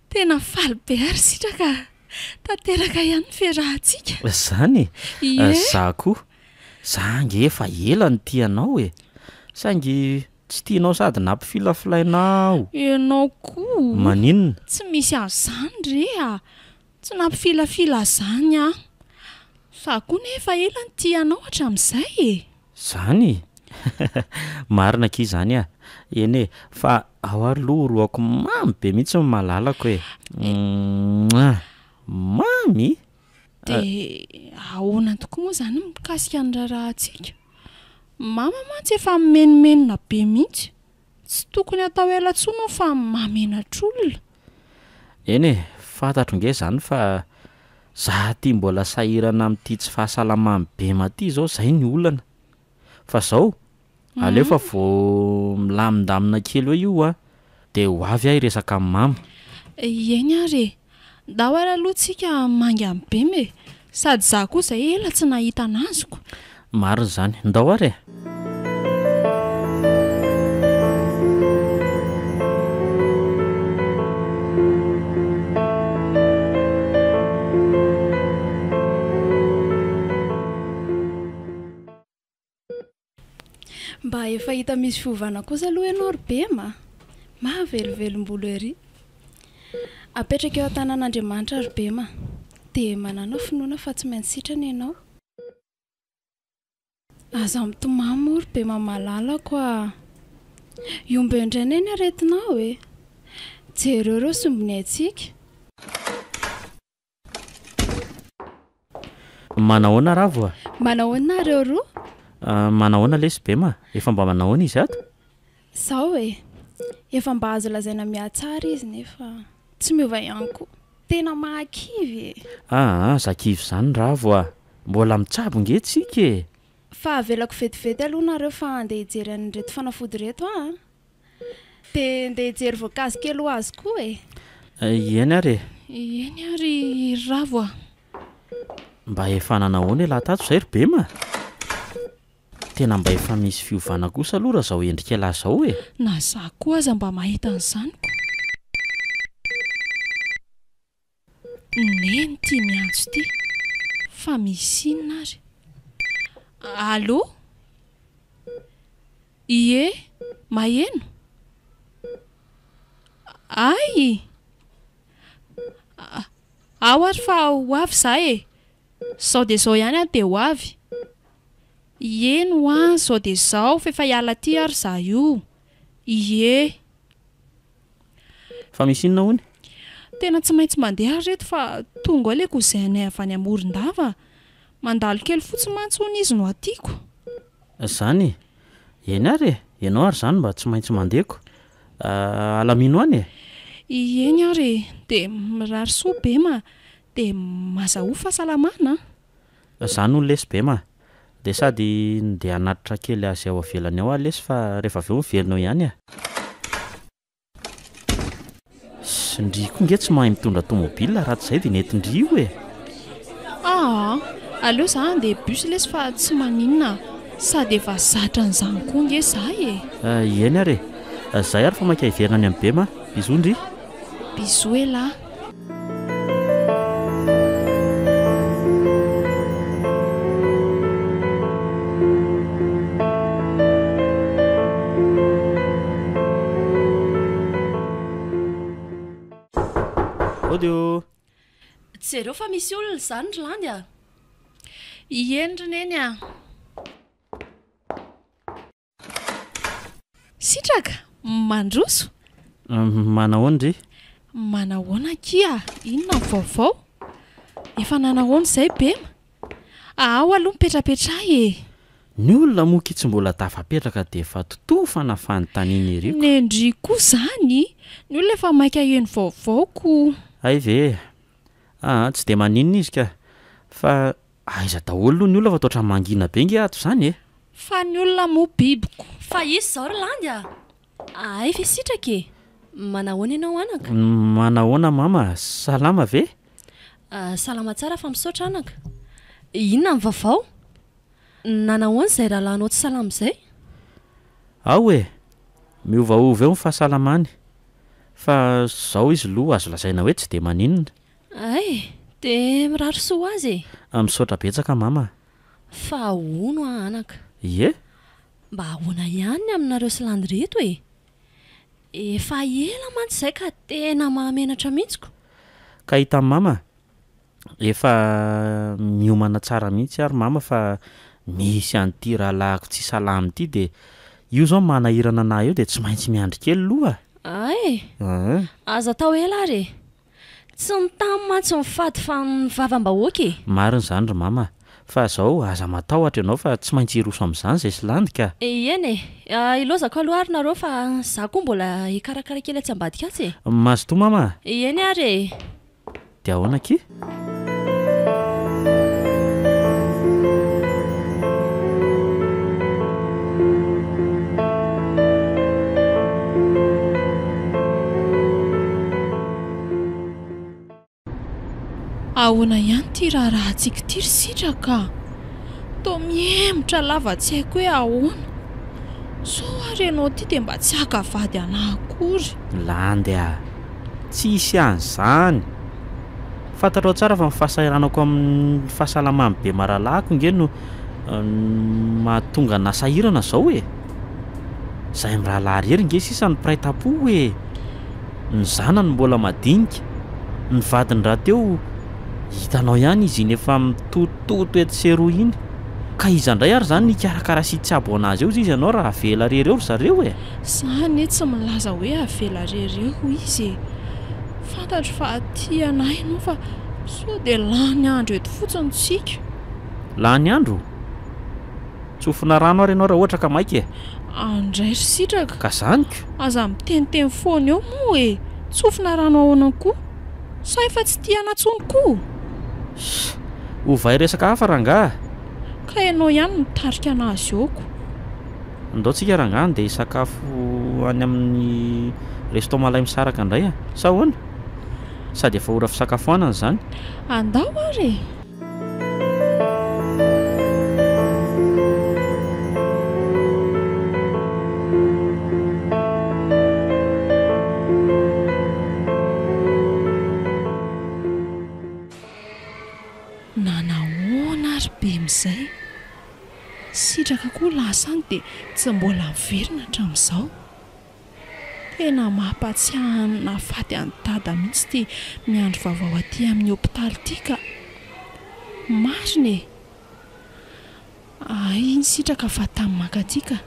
Tena faly be aho ry Sitraka a! Tanteraka ihany ny fiarahantsika. Zany e! Ie. Za koa. Za ange efa ela no tia anao e! Saingy tsy tianao sady nampifilafilainao. Ianao koa. Maninona? Tsy misy an'izany re a! Tsy nampifilafila zany aho. Za koa nefa ela no tia anao hatramin'izay e! Zany? Marina akia zany a! Eny e, fa ao ary aloha orohako mamy be mihitsy ny malalako e! Mouah! Mamy! Dia ahoana tokoa moa izany mikasika ny raharahantsika? Mama mantsy efa mimenomenona be mihitsy. Tsy tokony hatao ela intsony hono fa mahamenatr'olona. Eny e, fantatro nge zany fa za aty mbola sahirana amin'ity tsy fahasalaman'i Bema ty zao zay ny olana. Fa zao, aleo fa vao milamindamina kely eo io an, de ho avy aho hiresaka amin'i mama. Eny ary e, ndao ary aloha tsika hamangy an'i Bema e, sady za koa zay ela tsy nahita an'azoko. Marina izany, ndao ary e. Mba efa hita misy fiovana kosa aloha ianao ry Bema a! Mahavelovelom-bolo ery. Apetraka eo an-tanan'Andriamanitra ry Bema a! Dia manàna finoana fa tsy maintsy sitrana ianao. Aza mitomany moa ry Bema malalako a! Hiombo eo indray anie ny aretinao e! Jereo ireo sombiny haintsika. Manahoana Ravo a! Manahoana nareo roa? Manahoana lesy Bema? Efa mba manahoana izy ato? Zao e! Efa mba azo lazaina mihatsara izy nefa tsy miova ihany koa. Tena mahakivy e! Aa, za kivy izany Ravo a! Mbola mitsabo nge tsika e! Fa avelako vetivety aloha nareo fa andeha hijery an'ireto fanafody ireto aho a! Dia ndeha hijery voankazo kely ho azy koa e! Eny ary e! Eny ary ry Ravo a! Mba efa nanahoana ialahy tato izay ry Bema? Tena mba efa misy fiovana kosa aloha raha izao endrik'ialahy izao e! Na izaho koa aza mba mahita an'izany ko! Neny ity miantso ity, fa misy inona ary? Allô? Ie, maheno? Ay! Ao ary fa ho avy za e! Zao dia zao ihany aho dia ho avy. Ieny hoa, zao dia zao f'efa hiala aty ary za io. Ie. Fa misy inona hono? Tena tsy maintsy mandeha ary reto fa tonga ao ilay cousin-nay avy any Morondava. Mandalo kely fotsiny mantsy hono izy no atiako. Zany e! Eny ary e! Ianao ary zany mba tsy maintsy mandeha ko! Alamino any e! Eny ary e! Dia mirary soa Bema Dia mazahoa fahasalamana an! Zany hono lesy Bema a! Dia sady ndeha hanatitra kely azy ao avelany ao aho lesy fa rehefa avy eo miverina eo ihany a! Sy ndry koa nge tsy mahay mitondra tomobile raha tsy izay dia nety ndry io e! Aa! Aleo za handeha bus lesy fa tsy maninona sady efa zatra an'izany koa nge za e! Eny ary e! Zay ary fa maika hiverina any amin'i Bema a! Bisous ndry! Bisous elah! Ody ô! Jereo fa misy olona izany ry Landy a! Ieny ry Neny a! Sitraka, mandroso. Manahoana ndry? Manahoana akia, inona ny vaovao? Efa nanahoana izay Bema? Ao aloha mipetrapetraha e! Ny olona moa ki tsy mbola tafapetraka dia efa totofana fanontaniana ery ko. Nendry koa izany, ny olona efa maika heno vaovao ko. Hay ve e! Aa tsy dia maninona izy ka! Fa Aiza daholo aloha ny olona fa toa ohatran'ny mangina be nge ato izany e! Fa ny olona moa bibiko. Fa izy izao ry Landy a! Hay ve sitraka e! Manahoana ianao anaka? Manahoana mama, salama ve? Salama tsara fa misaotra anaka. Inona ny vaovao? Nanahoana izay rahalahinao tsy salama izay? Ao e! Miovaova eo ny fahasalamany. Fa izao izy loha azo lazaina hoe tsy dia maninona. Hay! Dia mirary soa ho azy e! Misaotra betsaka mama a! Fa hono aho anaka. Ie? Mba ahoana ihany ny aminareo sy Landy ireto e? Efa ela mantsy izay ka tena mahamenatra mihitsy ko! Ka hitan'i mama, efa miomana tsara mihitsy ary mama fa misy an'ity rahalahiko tsy salama ity dia io izao manahirana anah eo dia tsy maintsy miandry kely loha. Hay! Aza atao ela ary e! Tsy ny tany mantsy no fady fa ny vavam-bahoaka e! Marina izany ry mama a! Fa zao, aza matahotra ianao fa tsy maintsy hiroso amin'izany izay sy Landy ka! Eny e! Ilaozako aloha ary nareo fa za koa mbola hikarakara kely atsy ambadika atsy e! Mazotoa mama a! Eny ary e! Dia ahoana akia? Ahoana ihany ity raharahantsika ity ry Sitraka a? Toa mihemotra lava tsy haiko hoe ahoana. Sao ary ianao ity dia mba tsy haka vady anà akory. Landy a! Tsisy an'izany! Fantatrao tsara fa ny fahasahiranako amin'ny fahasalaman'i Bema rahalahiko nge no mahatonga anà sahirana zao e! Zahay mirahalahy irery nge sisa no mpiray tampo e! Ny zanany mbola madinika, ny vadiny rahateo hitanao ihany izy iny efa mitototo etsy sy eroa iny. Ka iza indray ary izany no hikarakara sy hitsabo an'azy eo izy ianao raha avela rery eo ry zareo e? Za anie tsy milaza hoe avela rery eo izy e! Fantatro fa tia anah ianao fa sao dia lany andro eto fotsiny tsika. Lany andro? Tsofina rano ary ianao raha ohatra ka maika e! Andray ry Sitraka! Ka zany ko! Aza miteniteny foana eo moa e! Tsofina rano ahoana koa? Sa efa tsy tia anah tsony koa? Ss! Ovay resaka hafa rangaha! Ka ianao ihany no mitarika anazy eo ko! Ndao tsika rangaha andeha hisakafo any amin'ny resto Malay misaraka indray a! Sa ahoana? Sady efa ora fisakafoanana izany. Andao ary e! Nanahoana ary Bemizay? Sitraka koa lasa any dia tsy mbola niverina hatramin'izao. Tena mampatsiahy ny nahafaty an'i Dada mihitsy ity miandry vaovao aty amin'ny hopitaly ity ka. Marina e! Hay iny Sitraka fa tamy mankaty ka.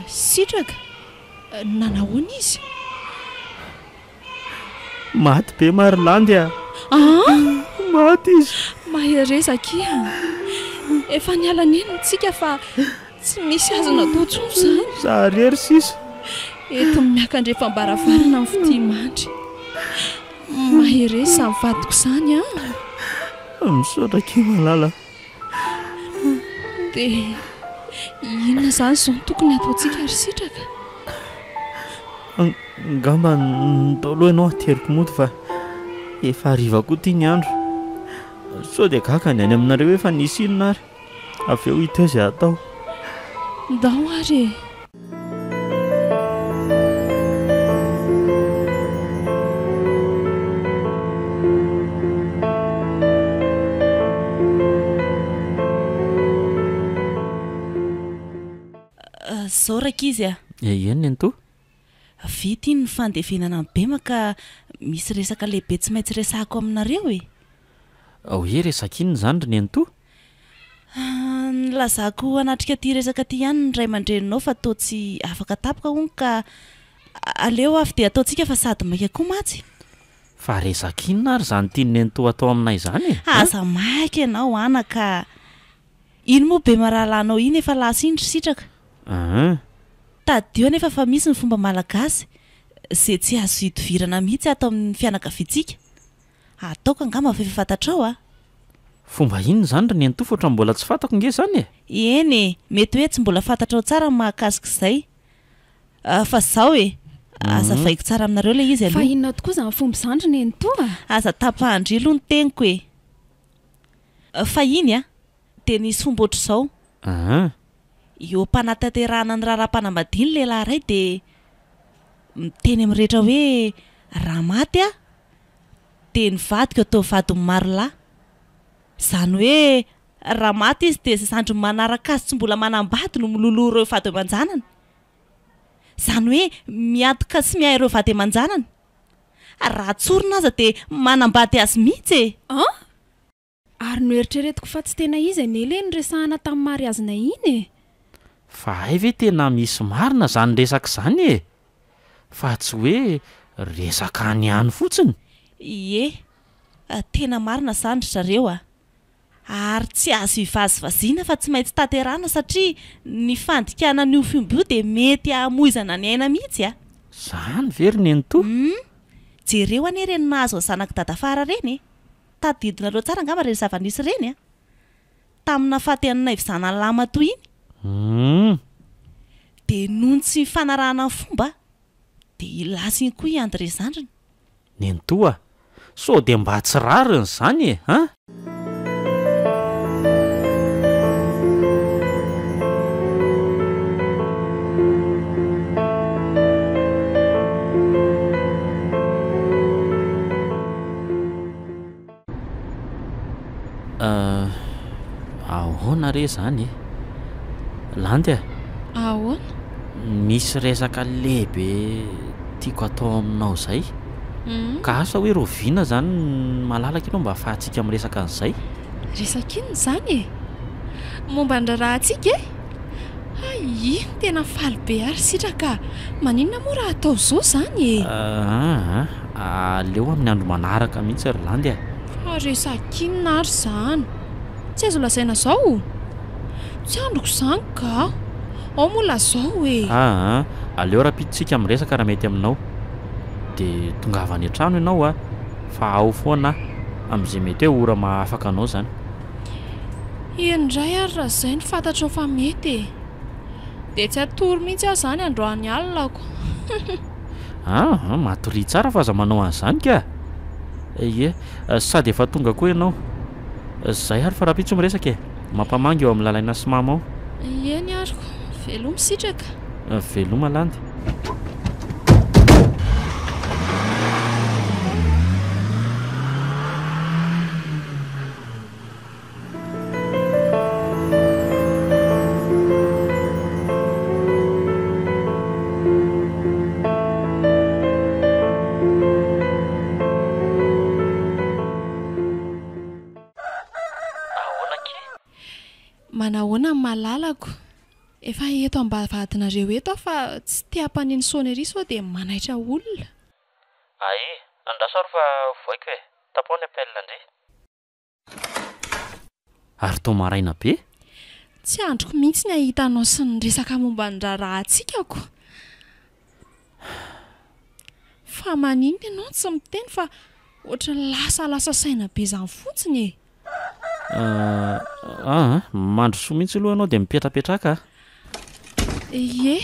Sitraka? Nanahoana izy? Maty be Marilandy a! An! Maty izy! Mahereza akia a! Efa niala nenina tsika fa tsy misy azo natao intsony izany. Za irery sisa. Eto miakandrefam-baravarana ny fitia mandry. Mahereza izany vadiko izany an! Misaotra akia Malala a! Dia inona izany izao no tokony hataontsika ry Sitraka? Angamba ndao aloha ianao ateriko mody fa efa hariva koa ity ny andro. Sao dia gaga ny any aminareo hoe fa nisy inona ary. Avy eo hita eo izay hatao. Ndao ary e! Zao rankizy a! Eny nenitoa. Vita iny ny fandevenana an'i Bema ka misy resaka lehibe tsy maintsy resahako aminareo e! Hoe resaka inona izany ry nenitoa? Nilazako hanatrika ity resaka ity ihany ny ray aman-dreninao fa toa tsy afaka tapaka hono ka aleo avy dia ataontsika fa sady maika koa mantsy. Fa resaka inona ary izany tian'i nenitoa atao aminay izany e? Aza maika ianao anaka a! Iny moa Bema rahalahinao iny efa lasa iny ry Sitraka. Ahh. Tadidio anefa fa misy ny fomba malagasy izay tsy azo idovirana mihitsy ato amin'ny fianakaviantsika. Ataoko angamba fa efa fantatrao a! Fomba inona izany ry Nenitoa fa ohatran'ny mbola tsy fantako nge izany e! Eny e! Mety hoe tsy mbola fantatrao tsara ny mahakasika izay. Fa izao e! Hazavaiko tsara aminareo ilay izy Fa aloha. inona tokoa izany fomba izany ry Nenitoa a? Aza tapahan-dry aloha ny teniko e! Fahiny a! Dia nisy fomba ohatr'izao. Aa. Eo am-panatanterahana ny raharaham-panambadiany ny lehilahy iray dia miteny amin'ny rehetra hoe raha maty aho dia ny vadiko atao vadin'ny marolahy. Izany hoe raha maty izy dia izay zandriny manaraka azy tsy mbola manambady no miloloha ireo vady aman-janany. Izany hoe miantoka sy miahy ireo vady aman-janany. Raha tsorina aza dia manambady azy mihitsy e! An! Ary noeritreretiko fa tsy tena izy anie ilay noresahana tamin'ny mariazinay iny e! Fa hay ve tena misy marina izany resaka izany e! Fa tsy hoe resaka any ihany fotsiny? Ie, tena marina izany ry zareo a! Ary tsy azo ivazivaziana fa tsy maintsy tanterahina satria ny fandikana an'io fomba io dia mety hamoizana ny aina mihitsy a! Izany ve ry nenitoa? Hum! Jereo anie ireny nahazo ny zanak'i Dadafara ireny e! Tadidinareo tsara angamba ireny zava-nisy ireny a! Tamin'ny nahafaty an'i Naivo zanany lahimatoa iny. Humm. Dia noho ny tsy nifanarahana ny fomba dia lasa iny koa i André zandriny. Nenitoa a! Sao dia mba tsy rariny izany e! An! Euh, ahoana re izany e? Landy a! Ahoana? Misy resaka lehibe tiako atao aminao izay. Ka asa hoe rahoviana izany no malalaka ianao mba ahafahantsika miresaka an'izay? Resaka inona izany e? Momba ny raharahantsika e! Hay, tena faly be aho ry Sitraka a! Maninona moa raha atao izao izany e? Aa, aleo amin'ny andro manaraka mihitsy ry Landy a! Fa resaka inona ary izany? Tsy azo lazaina izao? Tsy andriko izany ka! Ao moa lazao e! Aa, aleo rahampitso tsika miresaka raha mety aminao. Dia tongava any an-trano ianao a! Fa ao foana aho, amin'izay mety hoe ora mahafaka anao izany. Eny indray ary raha izay no fantatrao fa mety e! Dia tsy hatory mihitsy aho izany androany alina ko! Aa, matoria tsara fa aza manao an'izany ka! Ie, sady efa tonga koa ianao. Izay ary fa rahampitso miresaka e! Mampamangy eo amin'i Lalaina sy Mama ao. Eny ary ko! Veloma Sitraka! Veloma Landy! Ahoana akia? Manahoana ny malalako? Efa eto ambavahadinareo eto aho fa tsy te hampaneno sonnerie sao dia manaitra olona. Ae, andraso ary fa voaiko e, tapaho ny appel ndry. Ary toa maraina be? Tsy andriko mihitsy ny hahita anao sy ny resaka momba ny raharahantsika ko. Fa maninona ianao no tsy miteny fa ohatran'ny lasalasa saina be izany fotsiny e? Aa, mandrosoa mihitsy aloha ianao dia mipetrapetraka a! Ie,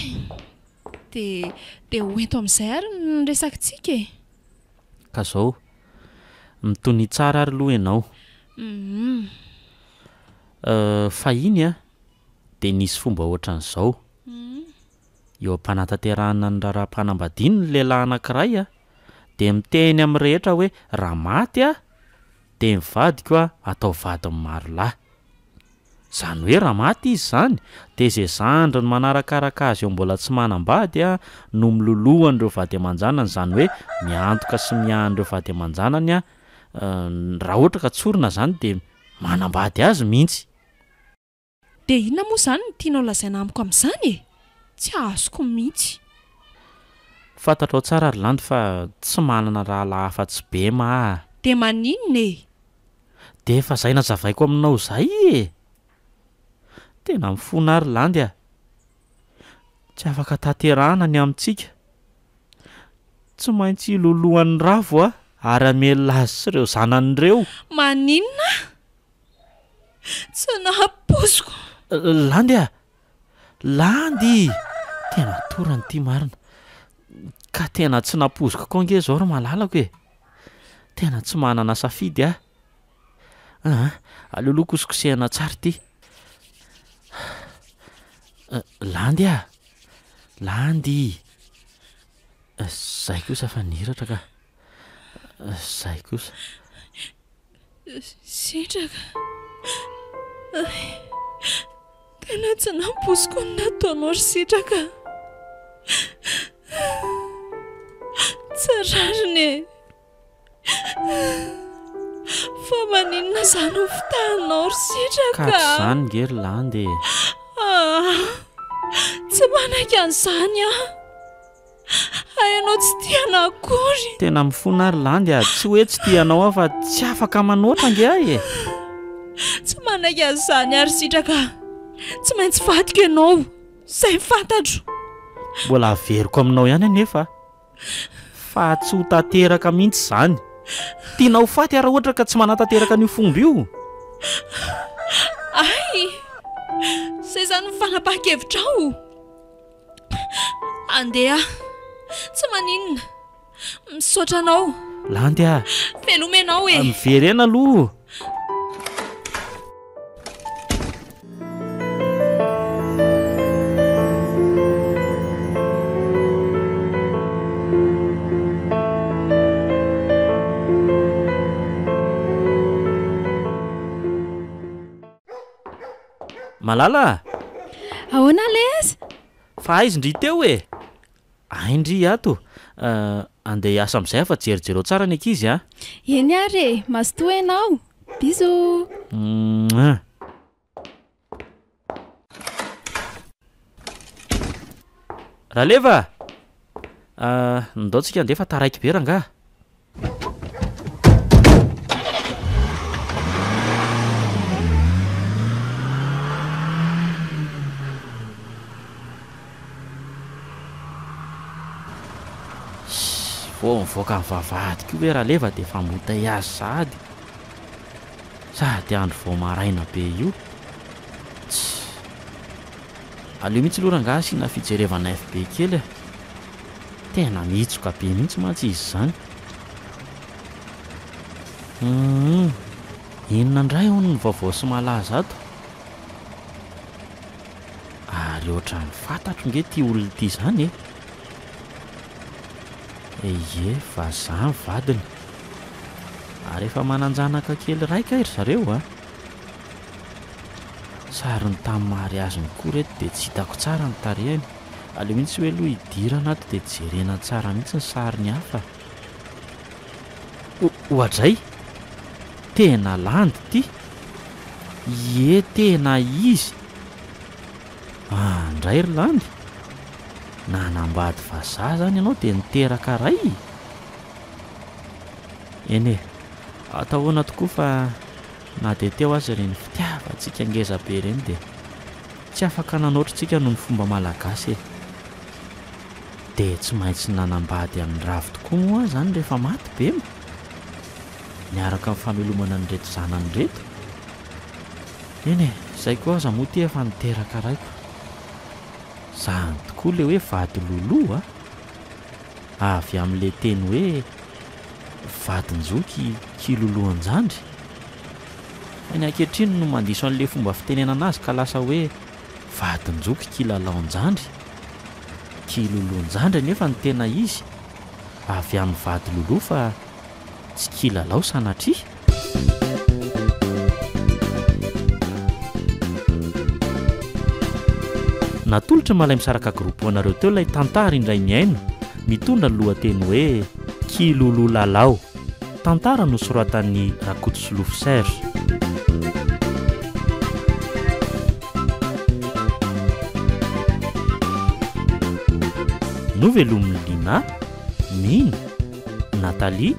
dia dia ho ento amin'izay ary ny resakitsika e! Ka zao, mitonia tsara ary aloha ianao. Humm. Fahiny an, dia nisy fomba ohatran'izao. Eo am-panatanterahana ny raharaham-panambadiany ny lehilahy anankiray an, dia miteny amin'ny rehetra hoe raha maty aho, dia ny vadiko an atao vadin'ny marolahy. Izany hoe raha maty izy izany dia izay zandriny manarakaraka azy eo mbola tsy manambady no miloloha an'ireo vady aman-janany, izany hoe miantoka sy miahy an'ireo vady aman-janany raha ohatra ka tsorina izany dia manambady azy mihitsy. Dia inona moa izany no tianao lazaina amiko amin'izany e? Tsy azoko mihitsy. Fantatrao tsara ry Landy fa tsy manana rahalahy afa-tsy Bema aho. Dia maninona e? Dia efa zay nazavaiko aminao zay e! Tena mifona aho ry Landy a! Tsy afaka tanterahana ny amintsika. Tsy maintsy hilolohan'i Ravo aho ary hamelona azy sy ireo zanany ireo. Maninona? Tsy nahapoiziko. Landy a! Landy! Tena torana ity marina. Ka tena tsy nampoiziko koa ange izao ry malalako e! Tena tsy manana safidy aho. Aa, aleo aloha kosikosehana tsara ity. Landy a! Landy! Zay kosa fa niratra ka. Zay kosa. Sitraka. Tena tsy nampoiziko ny nataonao ry Sitraka. Tsy rariny e. Fa maninona izaho no fitahanao ry Sitraka? Ka tsy izany nge ry Landy e. Ah, tsy manaiky an'izany aho. Hay ianao tsy tia anah akory. Tena mifona aho ry Landy a! Tsy hoe tsy tia anao aho fa tsy afaka manoatra ange aho e! Tsy manaiky an'izany aho ry Sitraka a! Tsy maintsy vadiko ianao, izay no fantatro. Mbola averiko aminao ihany anefa fa tsy ho tanteraka mihitsy izany. Tianao ho faty aho raha ohatra ka tsy manatanteraka an'io fomba io. Hay! Izay izany ny fanapahan-kevitrao? Andeha aho. Tsy maninona. Misaotra anao. Landy a! Veloma ianao e! Miverena aloha. Malala a! Ahoana lesy? Fa aiza ndry teo e? Hay ndry ato. Andeha hiasa amin'izay aho fa jerijereo tsara ny ankizy a! Eny ary e! Mazotoa ianao! Bisous! Mouah! Raleva a! Ah, ndao tsika handeha fa taraiky be rangaha. Vao mivoaka ny vavahady koa ve Raleva dia efa embouteillage sahady. Sady andro vao maraina be io. Tss. Aleo mihitsy aloha rangahy asiana fijerevana FB kely e. Tena mihitsoka be mihitsy mantsy izy izany. Humm. Inona indray hono ny vaovao sy malaza ato? Ary ohatran'ny fantatro nge ity olona ity izany e! Ie, vazaha ny vadiny. Ary efa manan-janaka kely iray kay ry zareo a! Sariny tamin'ny mariaziny koa ireto dia tsy hitako tsara ny tarehiny. Aleo mihitsy hoe aloha hidirana ato dia jerena tsara mihitsy ny sariny hafa. O, oadray! Tena landy ity! Ie, tena izy! Ah, ndray ry landy! Nanambady vazaha zany ianao dia niteraka ray? Eny e, atao ahoana tokoa fa na dia teo aza ireny fitiavantsika ngeza be ireny dia tsy afaka nanoatra tsika noho ny fomba malagasy e! Dia tsy maintsy nanambady an'i Ravo tokoa moa aho izany rehefa maty Bema? Niaraka amin'ny famelomana an'ireto zanany ireto? Eny e, izay koa aza moa ity efa niteraka raiko. Izany tokoa ilay hoe vady loloha a! Avy amin'ilay teny hoe vadin-joky kilolohan-jandry. Fa ny ankehitriny no mandiso an'ilay fomba fitenenana azy ka lasa hoe vadin-joky kilalaon-jandry. Kilolohan-jandry anefa no tena izy, avy amin'ny vady loloha fa tsy kilalao sanatria. Natolotry ny Malaimisaraka Group ho anareo teo ilay tantara indray mihaino mitondra ny lohateny hoe Kilololalao. Tantara nosoratan'i Rakotosolofo Serge. Novelomin'i Lina, Mino, Nathalie,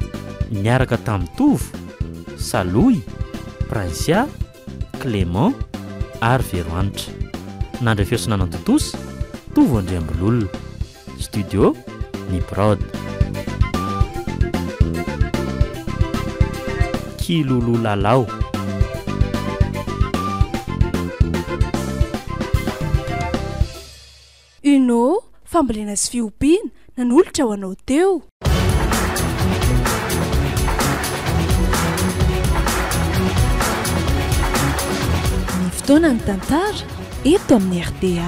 niaraka tamin'i Tovo, Salohy, Princia, Clément ary Verohanitra. Nandray feo sy nanantontosa, Tovo Andriambololona. Studio, Ny Prod. Kilololalao. Uno, fambolena sy fiompiana, nanolotra ho anao teo. Ny fotoana ny tantara eto amin'ny rta.